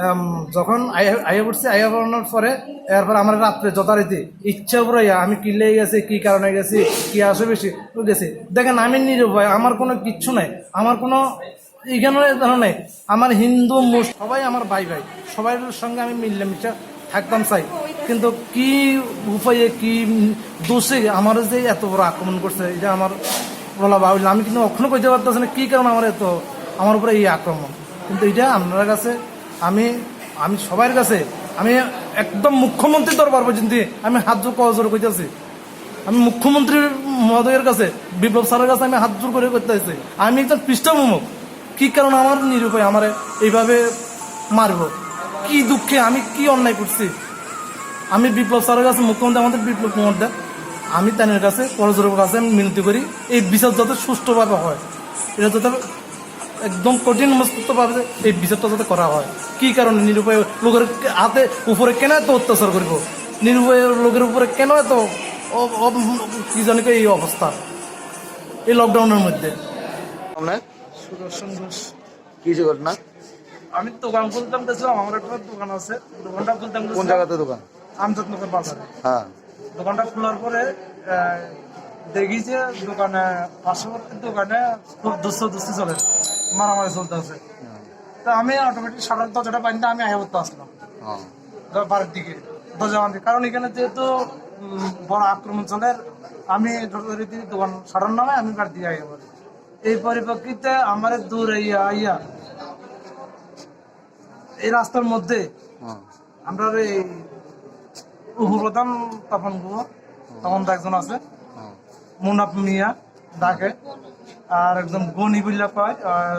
আম, যখন আইয়া, আইয়া পড়ছি, আইয়া পড়ানোর পরে এরপর আমরা রাত্রে যথারীতি ইচ্ছা পুরাইয়া আমি কি লেগে গেছি, কি কারণে গেছি, কি আসে বেশি গেছি। দেখেন, আমি নিরুপায়, আমার কোনো কিচ্ছু নাই, আমার কোনো এখানে ধরো নাই। আমার হিন্দু, মুসলিম সবাই আমার ভাই ভাই, সবার সঙ্গে আমি মিলেমিশে থাকতাম চাই, কিন্তু কি উপায়ে, কি দোষে আমার যে এত বড় আক্রমণ করছে, এটা আমার বলা বাহুল্য। আমি কিন্তু কখনো কইতে পারতেছি না কি কারণে আমার এত, আমার উপরে এই আক্রমণ। কিন্তু এটা আপনার কাছে আমি, আমি সবার কাছে, আমি একদম মুখ্যমন্ত্রীর দরবার পর্যন্ত আমি হাত জোর, কর জোর করতেছি। আমি মুখ্যমন্ত্রী মহোদয়ের কাছে, বিপ্লব স্যারের কাছে আমি হাত জোর করে করতেছি। আমি একজন পৃষ্ঠপোষক, কি কারণে আমার নিরুপায় আমারে এইভাবে মারবো? কি দুঃখে আমি কি অন্যায় করছি? আমি বিপ্লব স্যারের কাছে, মুখ্যমন্ত্রী আমাদের বিপ্লব কুমার দেব, আমি তাদের কাছে, পরজোর কাছে আমি মিনতি করি, এই বিচার যাতে সুষ্ঠুভাবে হয়, এটা যাতে একদম কঠিন মস্তভাবে এই বিচারটা যাতে করা হয়। কি কারণে নিরুপায় লোকের হাতে উপরে কেন এত অত্যাচার করব? নিরুপায় লোকের উপরে কেন এত অ-, অ-, কি জানি এই অবস্থা এই লকডাউনের মধ্যে? আপনার সুদর্শন ঘোষ। কি হয়েছে ঘটনা? আমি দোকান খুলতাম গেছিলাম, আমার একটা দোকান আছে, দোকানটা খুলতাম কোন গেছিলাম জায়গাতে দোকান? আমজাদনগর বাজারে। হ্যাঁ। দোকানটা খোলার পরে, আহ, দেখি যে দোকানে, পার্শ্ববর্তী দোকানে খুব দুস্ত দুস্তি চলে, মারামারি চলতে আছে। হ্যাঁ। তো আমি অটোমেটিক শাটার দরজাটা বান্ধে আমি আয়া করতে আসলাম। হ্যাঁ। তো বাড়ির দিকে দরজা বান্ধে, কারণ এখানে যেহেতু, উম, বড় আক্রমণ চলে, আমি যথারীতি দোকান শাটার নামে আমি বাড়ির দিকে আয়া করি। এই পরিপ্রেক্ষিতে আমার দূরে ইয়া, ইয়া, এই রাস্তার মধ্যে হ্যাঁ। আমরা এই উপপ্রধান তপন গুহ, তপন দা একজন আছে, হ্যাঁ। মুনাফ মিয়া ডাকে, আর একজন গনি বুল্লা কয়, আর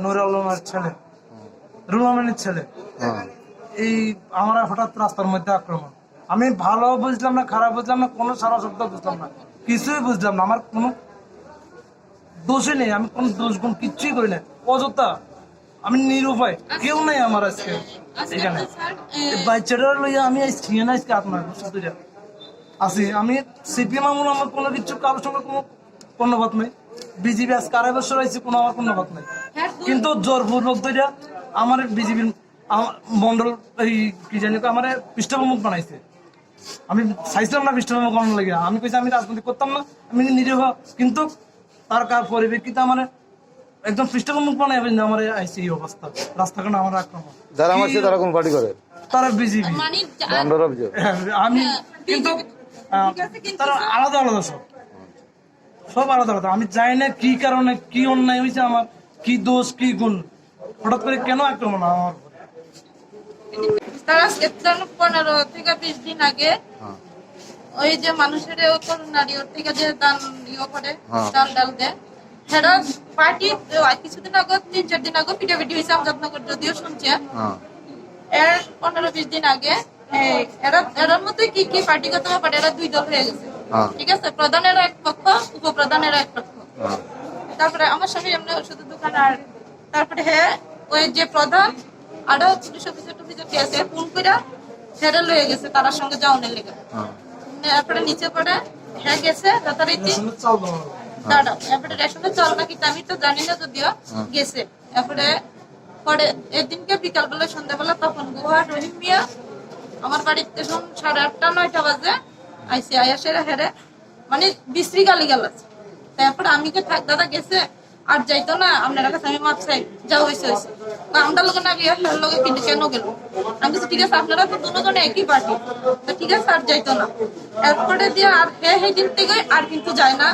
নুর আলমের ছেলে, হ্যাঁ। রুল আমিনের ছেলে। হ্যাঁ। এই আমরা হঠাৎ রাস্তার মধ্যে আক্রমণ, আমি ভালো বুঝলাম না, খারাপ বুঝলাম না, কোনো সারা শব্দ বুঝলাম না, কিছুই বুঝলাম না। আমার কোনো দোষই নেই, আমি কোনো দোষ গুণ কিচ্ছুই করি না, অযথা আমি নিরুপায়, কেউ নাই আমার আজকে আজকে এখানে। তো স্যার, এ, এই বাচ্চাটা লইয়া আমি আজকে এখানে আজকে আপনার বসে ধরে আছি। আমি সিপিএম আমল আমার কোনো কিছু কারোর সঙ্গে কোনো কর্ণপাত নাই। বিজেপি আজকে আড়াই বছর আইছে, কোনো আমার কর্ণপাত নাই। হ্যাঁ, তো কিন্তু জোরপূর্বক ধরে আমার বিজেপির আমা-, মন্ডল এই কি জানি কয়, আমারে পৃষ্ঠপোষক বানাইছে। আমি চাইছিলাম না পৃষ্ঠপোষক বানানোর লাগে, আমি কইছি আমি রাজনীতি করতাম না, আমি নিরীহ। কিন্তু তার কার পরিপ্রেক্ষিতে আমার একদম পৃষ্ঠপোষক বানাই, আমি আমার আইসি এই অবস্থা, রাস্তাঘাট আমার আক্রমণ। যারা কি মারছে তারা কোন পার্টি করে? তারা বিজেপি। মানে যা- আমরা অভিযোগ। আমি হ্যাঁ, কিন্তু বিজেপি। আহ, ঠিক আছে, কিন্তু তারা স্যার আলাদা আলাদা সব। সব আলাদা আলাদা। আমি জানি না কি কারণে, কি অন্যায় হয়েছে আমার, কি দোষ, কি গুণ, হঠাৎ করে কেন আক্রমণ আমার উপরে? তারা আজকে যেন পনেরো থেকে বিশ দিন আগে হ্যাঁ। ওই যে মানুষের ওই করোনার ইয়ে থেকে যে দান ইয়ে করে, হ্যাঁ। চাল ডাল দেয়, সেটা পার্টি কিছুদিন আগে, তিন চার দিন আগে পিটাপিটি হয়েছে আমজাদনগর, যদিও শুনছে। হ্যাঁ। এর পনেরো বিশ দিন আগে এই এরা, এরার মধ্যে কি কি পার্টিগত ব্যাপারে এরা দুই দল হয়ে গেছে। হ্যাঁ। ঠিক আছে, প্রধান এরা এক পক্ষ, উপপ্রধান এরা এক পক্ষ। হ্যাঁ। তারপরে আমার স্বামী এমনি ওষুধের দোকান, আর তারপরে হে ওই যে প্রধান আরো পুলিশ অফিসার টফিসার কে আছে, ফোন করে হেরে লয়ে গেছে তার সঙ্গে যাওনের লেগে। হ্যাঁ। তারপরে নিচে পড়ে হে গেছে যথারীতি। রেশনের চাল দেওয়া হবে। দাঁড়াও, এরপরে রেশনের চাল নাকি আমি তো জানি না, যদিও হ্যাঁ। গেছে। এরপরে পরে এদিনকে বিকালবেলা, সন্ধ্যাবেলা তপন গুহা, রহিম মিয়া আমার বাড়িতে যখন সাড়ে আটটা নয়টা বাজে আইসি, আয়া সেরা হেরে মানে বিশ্রী গালি গালাজ। তারপরে আমি কে থাক, দাদা গেছে, আর যাইতো না, আপনার কাছে আমি মাপ চাই, যা হয়েছে হয়েছে। তো আমরা লোকে না গিয়ে আপনার লোকে কিন্তু কেন গেল? আমি বলছি, "ঠিক আছে, আপনারা তো দুজনে একই পার্টি, তো ঠিক আছে, আর যাইতো না।" এরপরে দিয়ে আর হে সেই দিন থেকে আর কিন্তু যায় না,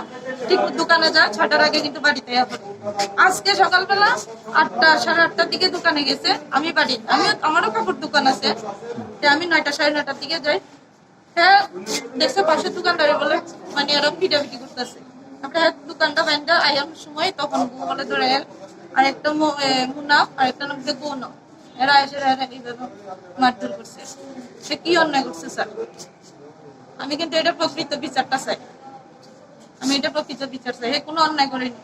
ঠিক দোকানে যায়, ছটার আগে কিন্তু বাড়িতে আয় পড়ে। আজকে সকালবেলা আটটা, সাড়ে আটটার দিকে দোকানে গেছে, আমি বাড়ি, আমি, আমারও কাপড় দোকান আছে, তো আমি নয়টা, সাড়ে নয়টার দিকে যাই। হ্যাঁ, দেখছে পাশের দোকানদারে বলে, মানে, এরা পিটাপিটি করতেছে। তারপরে এক দোকানটা বাইন্দা আয়ার সময় তখন বউ বলে ধরে এর, আর একটা মু-, এ, মুনা, আর একটা নাম দিয়ে গৌন। এরা এসে এরা এইভাবে মারধর করছে। সে কি অন্যায় করছে, স্যার? আমি কিন্তু এটা প্রকৃত বিচারটা চাই, আমি এটা প্রকৃত বিচার চাই। এ কোনো অন্যায় করেনি।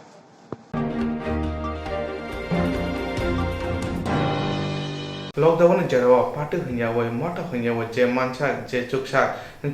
Lockdown ni jora o patu hwnya bai mota hwnya bai je mansa je chuksa,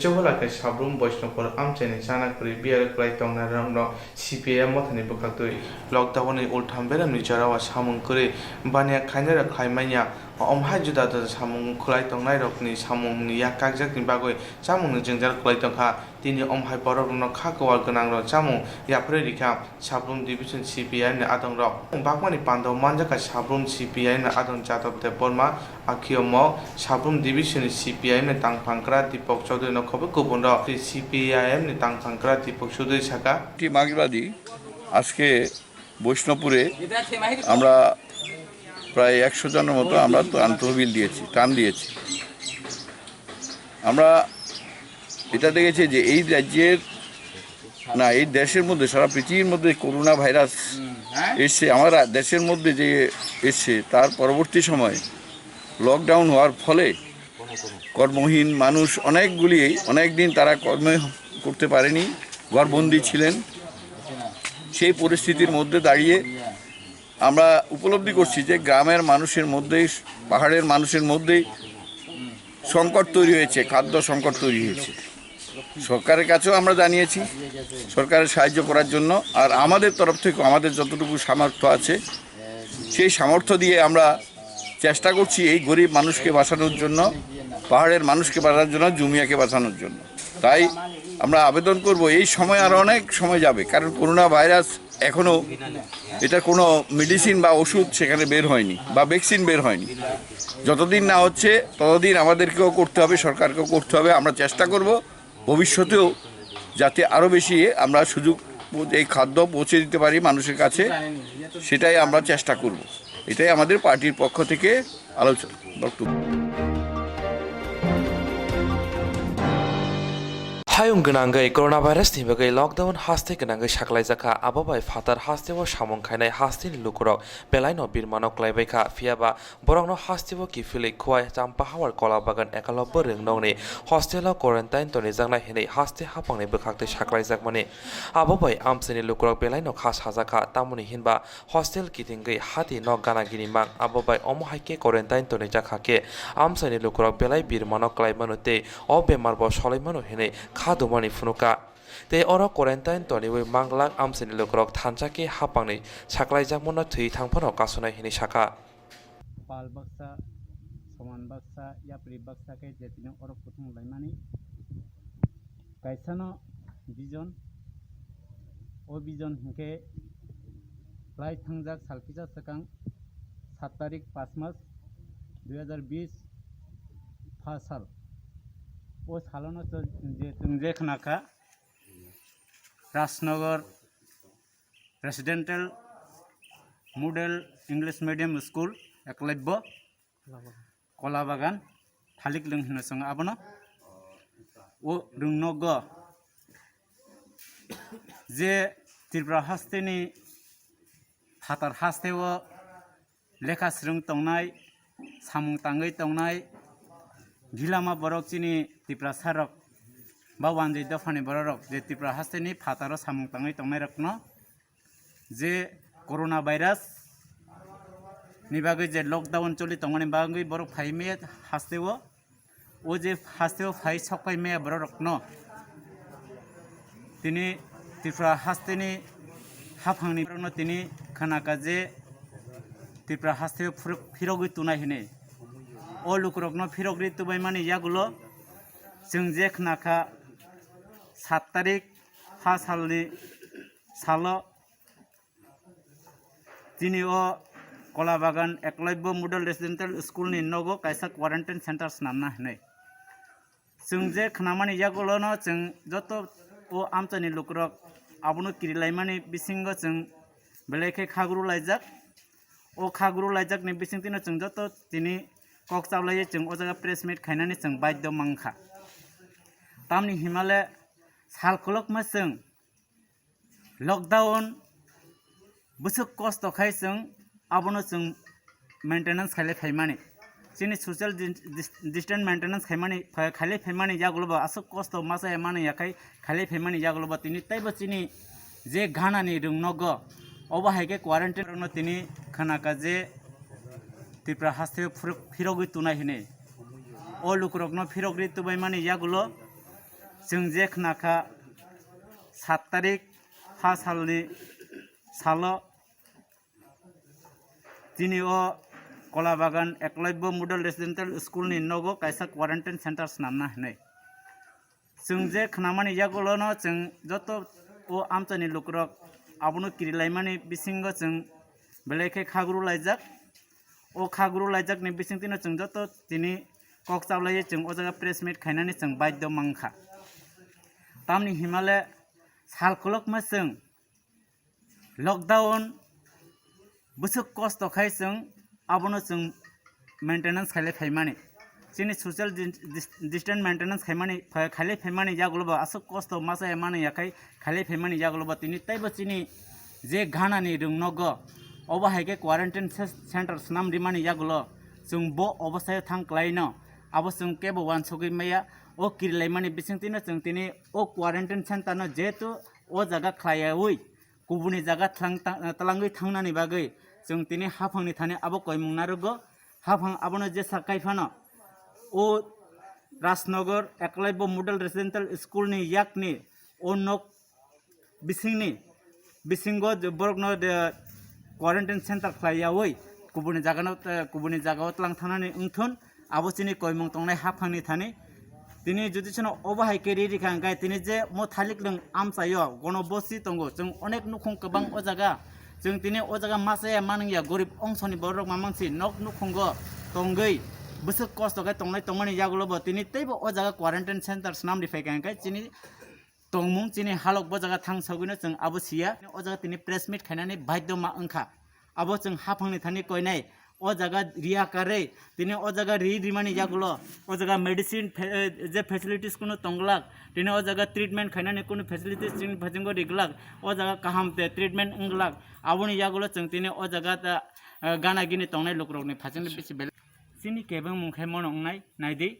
chubola khe Sabrum Boisnopur amchaini chana kwrwi biyar kwlai tongnai rokno C P I M mothani bwkhaktwi. Lockdown ni ultham beramni jora o samung kwrwi baniya khainai rok khlai manya, omo hai juda juda samung khwlai tongnai rokni samungni yak kakjakni bagwi chamungni jwngjal kwlai tongkha. Tini omo hai borok rokno kha kwar gwnang rok chamung yapharwi rikha. Sabrum Division C P I M ni adongrok. Bakmani pandao manjakha Sabrum C P I M ni adong Jadab Debbarma, akhiyomo Sabrum Division ni C P I M ni tangphangkra Deepak Chaudhary no khobwi kubun rok. C P I M ni tangphangkra Deepak Chaudhary saka. একটি মার্কসবাদী আজকে বৈষ্ণবপুরে আমরা প্রায় একশো জনের মতো আমরা ত্রাণ তহবিল দিয়েছি, ত্রাণ দিয়েছি। আমরা এটা দেখেছি যে এই রাজ্যের, না, এই দেশের মধ্যে, সারা পৃথিবীর মধ্যে করোনা ভাইরাস এসছে, আমার রা-, দেশের মধ্যে যে এসছে, তার পরবর্তী সময় লকডাউন হওয়ার ফলে কর্মহীন মানুষ অনেকগুলি, অনেক দিন তারা কর্ম করতে পারেনি, ঘরবন্দি ছিলেন। সেই পরিস্থিতির মধ্যে দাঁড়িয়ে আমরা উপলব্ধি করছি যে গ্রামের মানুষের মধ্যেই, পাহাড়ের মানুষের মধ্যেই সংকট তৈরি হয়েছে, খাদ্য সংকট তৈরি হয়েছে। সরকারের কাছেও আমরা জানিয়েছি সরকারের সাহায্য করার জন্য। আর আমাদের তরফ থেকে আমাদের যতটুকু সামর্থ্য আছে, সেই সামর্থ্য দিয়ে আমরা চেষ্টা করছি এই গরিব মানুষকে বাঁচানোর জন্য, পাহাড়ের মানুষকে বাঁচানোর জন্য, জুমিয়াকে বাঁচানোর জন্য। তাই আমরা আবেদন করব, এই সময় আর অনেক সময় যাবে, কারণ করোনা ভাইরাস এখনও, এটা কোনো মেডিসিন বা ওষুধ সেখানে বের হয়নি বা ভ্যাকসিন বের হয়নি। যতদিন না হচ্ছে ততদিন আমাদেরকেও করতে হবে, সরকারকেও করতে হবে। আমরা চেষ্টা করব ভবিষ্যতেও যাতে আরও বেশি আমরা সুযোগ পৌ-, এই খাদ্য পৌঁছে দিতে পারি মানুষের কাছে, সেটাই আমরা চেষ্টা করব। এটাই আমাদের পার্টির পক্ষ থেকে আলোচনা, বক্তব্য। Hayung gwnangwi coronavirus ni bagwi lockdown haste gwnangwi saklaijakha, abo bai phatar hasteo samung khainai hasteni lukurok belaino birmano klaibaikha, phiyaba borokno hasteo kiphilwi Khowai, Champahawar, Kolabagan, Ekalobbo Rwngnokni hostelo quarantine tonijaknai hinwi haste haphangni bwkhaktwi saklaijakmani. Abo bai amchaini lukurok belaino kha sajakha, tamoni hinba hostel kitingwi hati nok gana gini mang, abo bai omo hai khe quarantine tonijakha khe amchaini lukurok belai birmano klaimano tei o bemar bo solaimano hinwi kha dumani phunukha. Tei oro quarantine toniwi manglak amchaini lukurok thansa khe haphangni saklaijakmano thwi thangphano kasonai hinwi sakha. Pal baksa, soman baksa, yapri baksa khe je tini oro kuthung laimani. Kaisano vision, o vision hinkhe lai thangjak sal kisa swkang sat tarik pas mas dui hazar bis pha sal. O salono je chwng je khna kha Rajnagar Residential Model English Medium School, Eklebbo, Kolabagan, Thaliklwng hino chwng abono. O rwngnogo je Tripura hasteni phatar hasteo lekha swrwng tongnai, samung tangwi tongnai, gilama borok chini Tiprasa rok ba wanjwi dophani borok rok je Tripura hasteni phataro samung tangwi tongnai rokno je corona virus ni bagwi je lockdown choli tongmani bagwi borok phai maya hasteo. O je hasteo phai sok phai maya borok rokno tini Tripura hasteni haphangni borokno tini khanaka je Tripura hasteo phirogwi tunai hinwi. O lukurokno phirogwi tubaimani yagulo chwng je khnakha sat tarik ha salni salo Chini o Kolabagan Eklabya Model Residential School ni nogo kaisa quarantine center swnamna hinwi. Chwng je khnamani yagulono chwng joto o amchaini lukurok abono kirilaimani bisingo chwng belai khe khaguru laijak. O khaguru laijakni bisingtwino chwng joto tini kok chaulaiwi chwng o jaga press meet khainani chwng baidhyo mankha. Tamni himale sal kolokma chwng lockdown bwswk kosto khai chwng abono chwng maintenance khailai phaimani. Chini social dis-, dis-, distance maintenance khaimani, pha-, khailai phaimani yagulo bo aswk kosto masa ya mani yakhai khailai phaimani yagulo bo tini teibo chini je ganani rwng nogo obo hai khe quarantine rokno tini khanaka je Tripura hasteo phirok-, phirogwi tunai hinwi. O lukurokno phirogwi tubaimani yagulo chwng je khnakha sat tarik ha salni salo chini o Kolabagan Eklabya Model Residential School ni nogo kaisa quarantine center swnamna hinwi. Chwng je khnamani yagulono chwng joto o amchaini lukurok abono kirilaimani bisingo chwng belai khe khaguru laijak. O khaguru laijakni bisingtwino chwng joto tini kok chaulaiwi chwng o jaga press meet khainani chwng baidhyo mankha. Tamni himale sal kolokma chwng lockdown bwswk kosto khai chwng abono chwng maintenance khailai phaimani. Chini social dis-, dis-, distance maintenance khaimani, pha-, khailai phaimani yagulo bo aswk kosto masa ya mani yakhai khailai phaimani yagulo bo tini teibo chini je ganani rwng nogo obo hai khe quarantine ce-, center swnam rimani yagulo chwng bo obosthayo thang klaino abo chwng kebo uansugwi maya. O kirilaimani bisingtwino chwng tini o quarantine center no jehetu o jaga khlaiyawi kubuni jaga thlang ta-, twlangwi thangnani bagwi chwng tini haphangni thani abo koimung narwgo. Haphang abono jesa kai phano o Rajnagar Eklabya Model Residential School ni yakni o nok bisingni bisingo je borokno de quarantine center khlai yawi kubuni jagano, eh, kubuni jagao twlang thangnani wngthun. Abo chini koimung tongnai haphangni thani. Tini jodi chwngno obo hai khe ri rikha hwnkhe tini je mo thalik lwng amchaio gono bosi tongo, chwng onek nukhung kwbang o jaga. Chwng tini o jaga masa ya manung ya, gorib ongsoni borok mamang si nok nukhungo tongwi bwswk kosto khe tongnai tongmani yagulo bo tini teibo o jaga quarantine center swnam ri phaikha hwnkhe chini tongmung chini halok bo jaga thang sagwino chwng abo siya. O jaga tini press meet khainani baidhyo ma wngkha. Abo chwng haphangni thani koinai o jaga riya karwi tini o jaga ri rimani yagulo o jaga medicine fe-, eh, je facilities kunu tongglak, tini o jaga treatment khainani kunu facilities chini phasingo riglak, o jaga kaham te treatment wngglak, aboni yagulo chwng tini o jaga ta, eh, gana gini tongnai lukurokni phasingni bisi belai chini kebengmung khai mono wngnai naidi.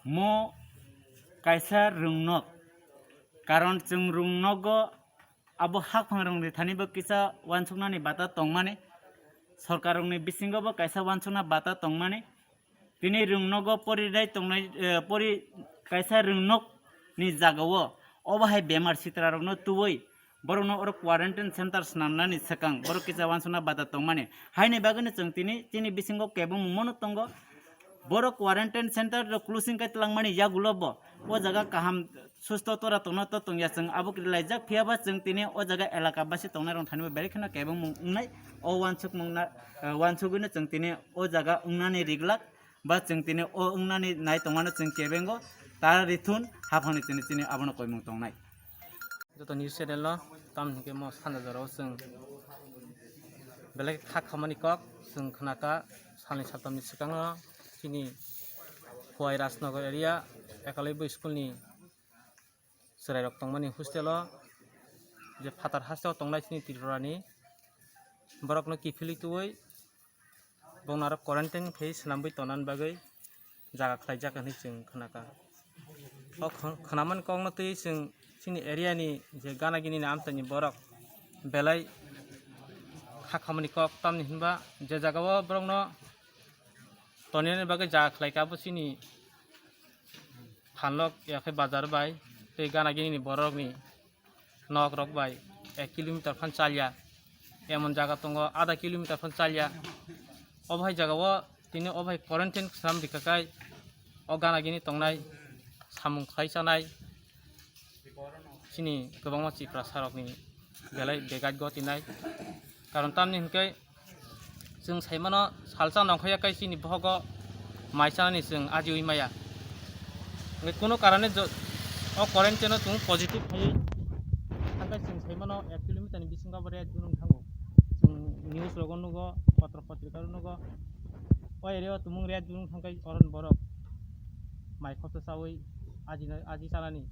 Mo kaisa rwngnok, karon chwng rwngnogo abo haphang rwngri thani bo kisa uansuknani bata tongmani, sorkar rokni bisingo bo kaisa uansukna bata tongmani. Tini rwngnogo porinai tongnai, eh, pori kaisa rwngnokni jagao obo hai bemar sitra rokno tubui borokno oro quarantine center swnamnani swkang borok kisa uansukna bata tongmani. Haini bagwino chwng tini chini bisingo kebengmung mono tongo. Borok quarantine center rok closing kai twlangmani yagulo bo o jaga kaham susto tora tongna to tongya chwng abo kiri laijak, phiya ba chwng tini o jaga elaka basi tongnai rok thani bo belai kheno kebengmung wngnai. O uansukmung na, eh, uansugwino chwng tini o jaga wngnani riglak. Ba chwng tini o wngnani nai tongmano chwng kebengo ta rithun haphangni tini chini abono koimung tongnai. Joto news channel no tamni hwnkhe mo sanja jorao chwng belai kha khamani kok chwng khnakha salni saltamni swkango chini Khowai Rajnagar area Ekalaibo school ni chwrairok tongmani hostel o je phatar hasteo tongnai chini Tripura ni borokno kiphilwi tubui bongni aro quarantine khe swnamwi tongna bagwi jaga khlaijak hinwi chwng khnakha. O khn-, khnamani kokno twi chwng chini area ni je gana gini ni amchaini borok belai kha khamani kok, tamni hinba je jaga o borokno tonina bagwi jaga khlaikha abo chini phalok yakhe bazar bai tei gana gini ni borok ni nok rok bai ek kilometer phan chalya, emon jaga tongo adha kilometer phan chalya. Obo hai jaga o tini obo hai quarantine swnam rikha khai o gana gini tongnai samung khlai chanai chini kwbangma Tiprasa rok ni belai begat goti nai. Karon tamni hwnkhe chwng saimano salsa nongkhorya khe chini bohogo mai chanani chwng ajiwi maya. Hwnkhe kuno karone jo-, o quarantine-o chwng positive khaiwi thangkhe chwng saimano ek kilometer ni bisingo abo red zone wng thango. Chwng news rogo nugo, potro potrika rok nugo. O area o tumung red zone wng thangkhe oron borok mai khopsa chawi aji, aji chanani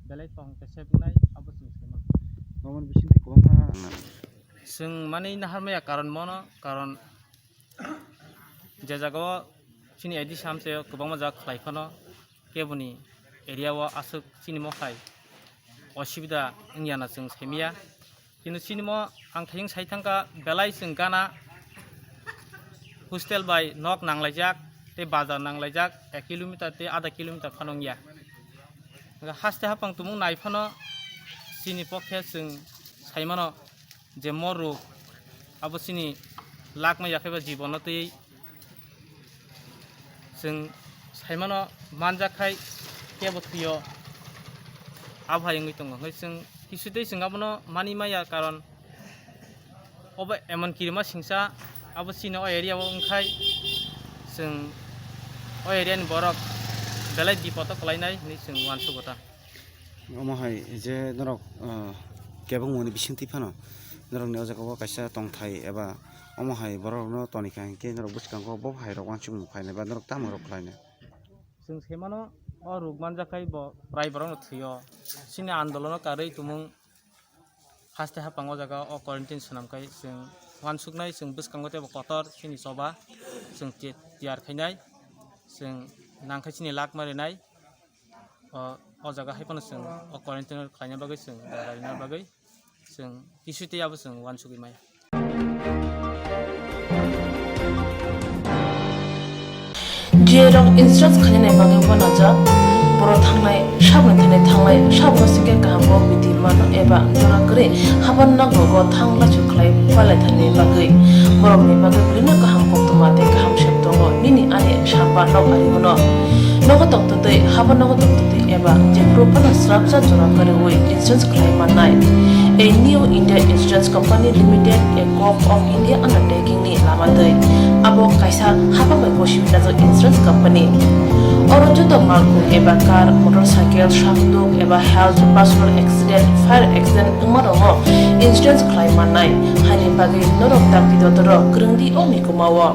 belai tong khe sebuknai abo chwng saimano. Bomani bisingtwi kwbangma Chwng mani naharmaya karon mono, karon je jagao chini A D C hamsao kwbangma jaga khlai phano keboni area o aswk chini mo hai osubida wngya na chwng saimaya. Kintu chini mo ang thayung sai thangkha belai chwng gana hostel bai nok nanglaijak tei bazar nanglaijak ek kilometer tei adha kilometer phano wngya. Haste haphang tumung nai phano chini pokhe chwng saimano je mo rok abo chini lakma yakhaiba jibono twi chwng saimano manjak khai kebo thwio abo hai wngwi tongo. Hwnkhe chwng kisu tei chwng abono mani maya, karon obo emon kirima singsa abo chini o area o wngkhai chwng o area ni borok belai bipodo kwlainai hinwi chwng uansugo ta. Omo hai je norok, ah, kebengmani bisingtwi phano norokni o jaga o kaisa tongthai eba omo hai borok rokno tonikha hinkhe norok bwskango bo hai rok uansukmung khlainai ba norok tamo rok khlainai. Chwng saimano o rok manjak khai bo prai borokno thwio. Chini andolono karwi tumung haste haphang o jaga o quarantine swnam khai chwng uansuknai, chwng bwskango teibo kotor chini choba chwng ti-, tiyar khainai, chwng nangkhe chini lakma rinai. O, o jaga hai phano chwng o quarantine khlaina bagwi chwng jaga rina bagwi chwng kisu tei abo chwng uansugwi maya. G A rok insurance khainani bagwi uanajak, borok thangnai saboni thani thanglai saboni singkhe kaham kok biti mano eba jora kwrwi haban nogo thang lachu khlai palai thani bagwi borokni bagwi belino kaham koktwma tei kaham sep tongo nini ani samba nok ari bono. Nogo tongtwtwi, habo nogo tongtwtwi eba jephuru phano srapsa jora kwrwi insurance khlai mannai. A New India Insurance Company Limited, a Gov of India undertaking ni lama twi. Abo kaisa hapang bai gosi phinajak insurance company. Oro joto malkhung eba car, motorcycle, sakduk eba health, personal accident, fire accident wngma rokno insurance khlai mannai. Haini bagwi norok dakti dotoro kwrwngdi o mikuma o.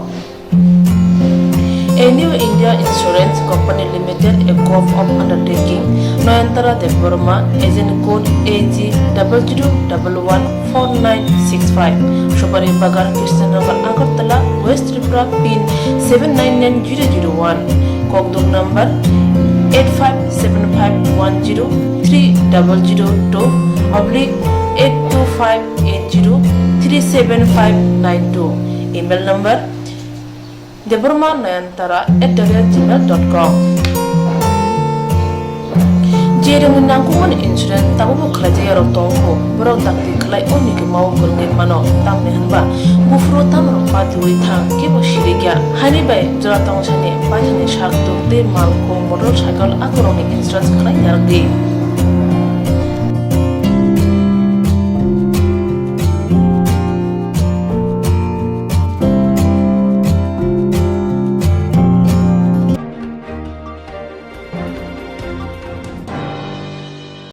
A New India Insurance Company Limited, a Gov of undertaking, Noyantara Debbarma, agent code A G double zero double one four nine six five, Supari Bagan, Krishnanagar, Agartala, West Tripura, pin seven nine nine zero zero one, Kokduk number eight five seven five one zero three double zero two oblique eight two five eight zero three seven five nine two, email number debbarma nayantara at the rate gmail dot com. Je rwngni nangkukmani insurance tabukbo khlaijak yarok tongkho, borok dakti khlai o mikuma o kwrwngwi mano, tamni hwnba buphuru tamrok patiwi thang kebo sirikya. Haini bai jora tongsani paithani sak tuk tei malkhung motorcycle akorokni insurance khlai narwkdi.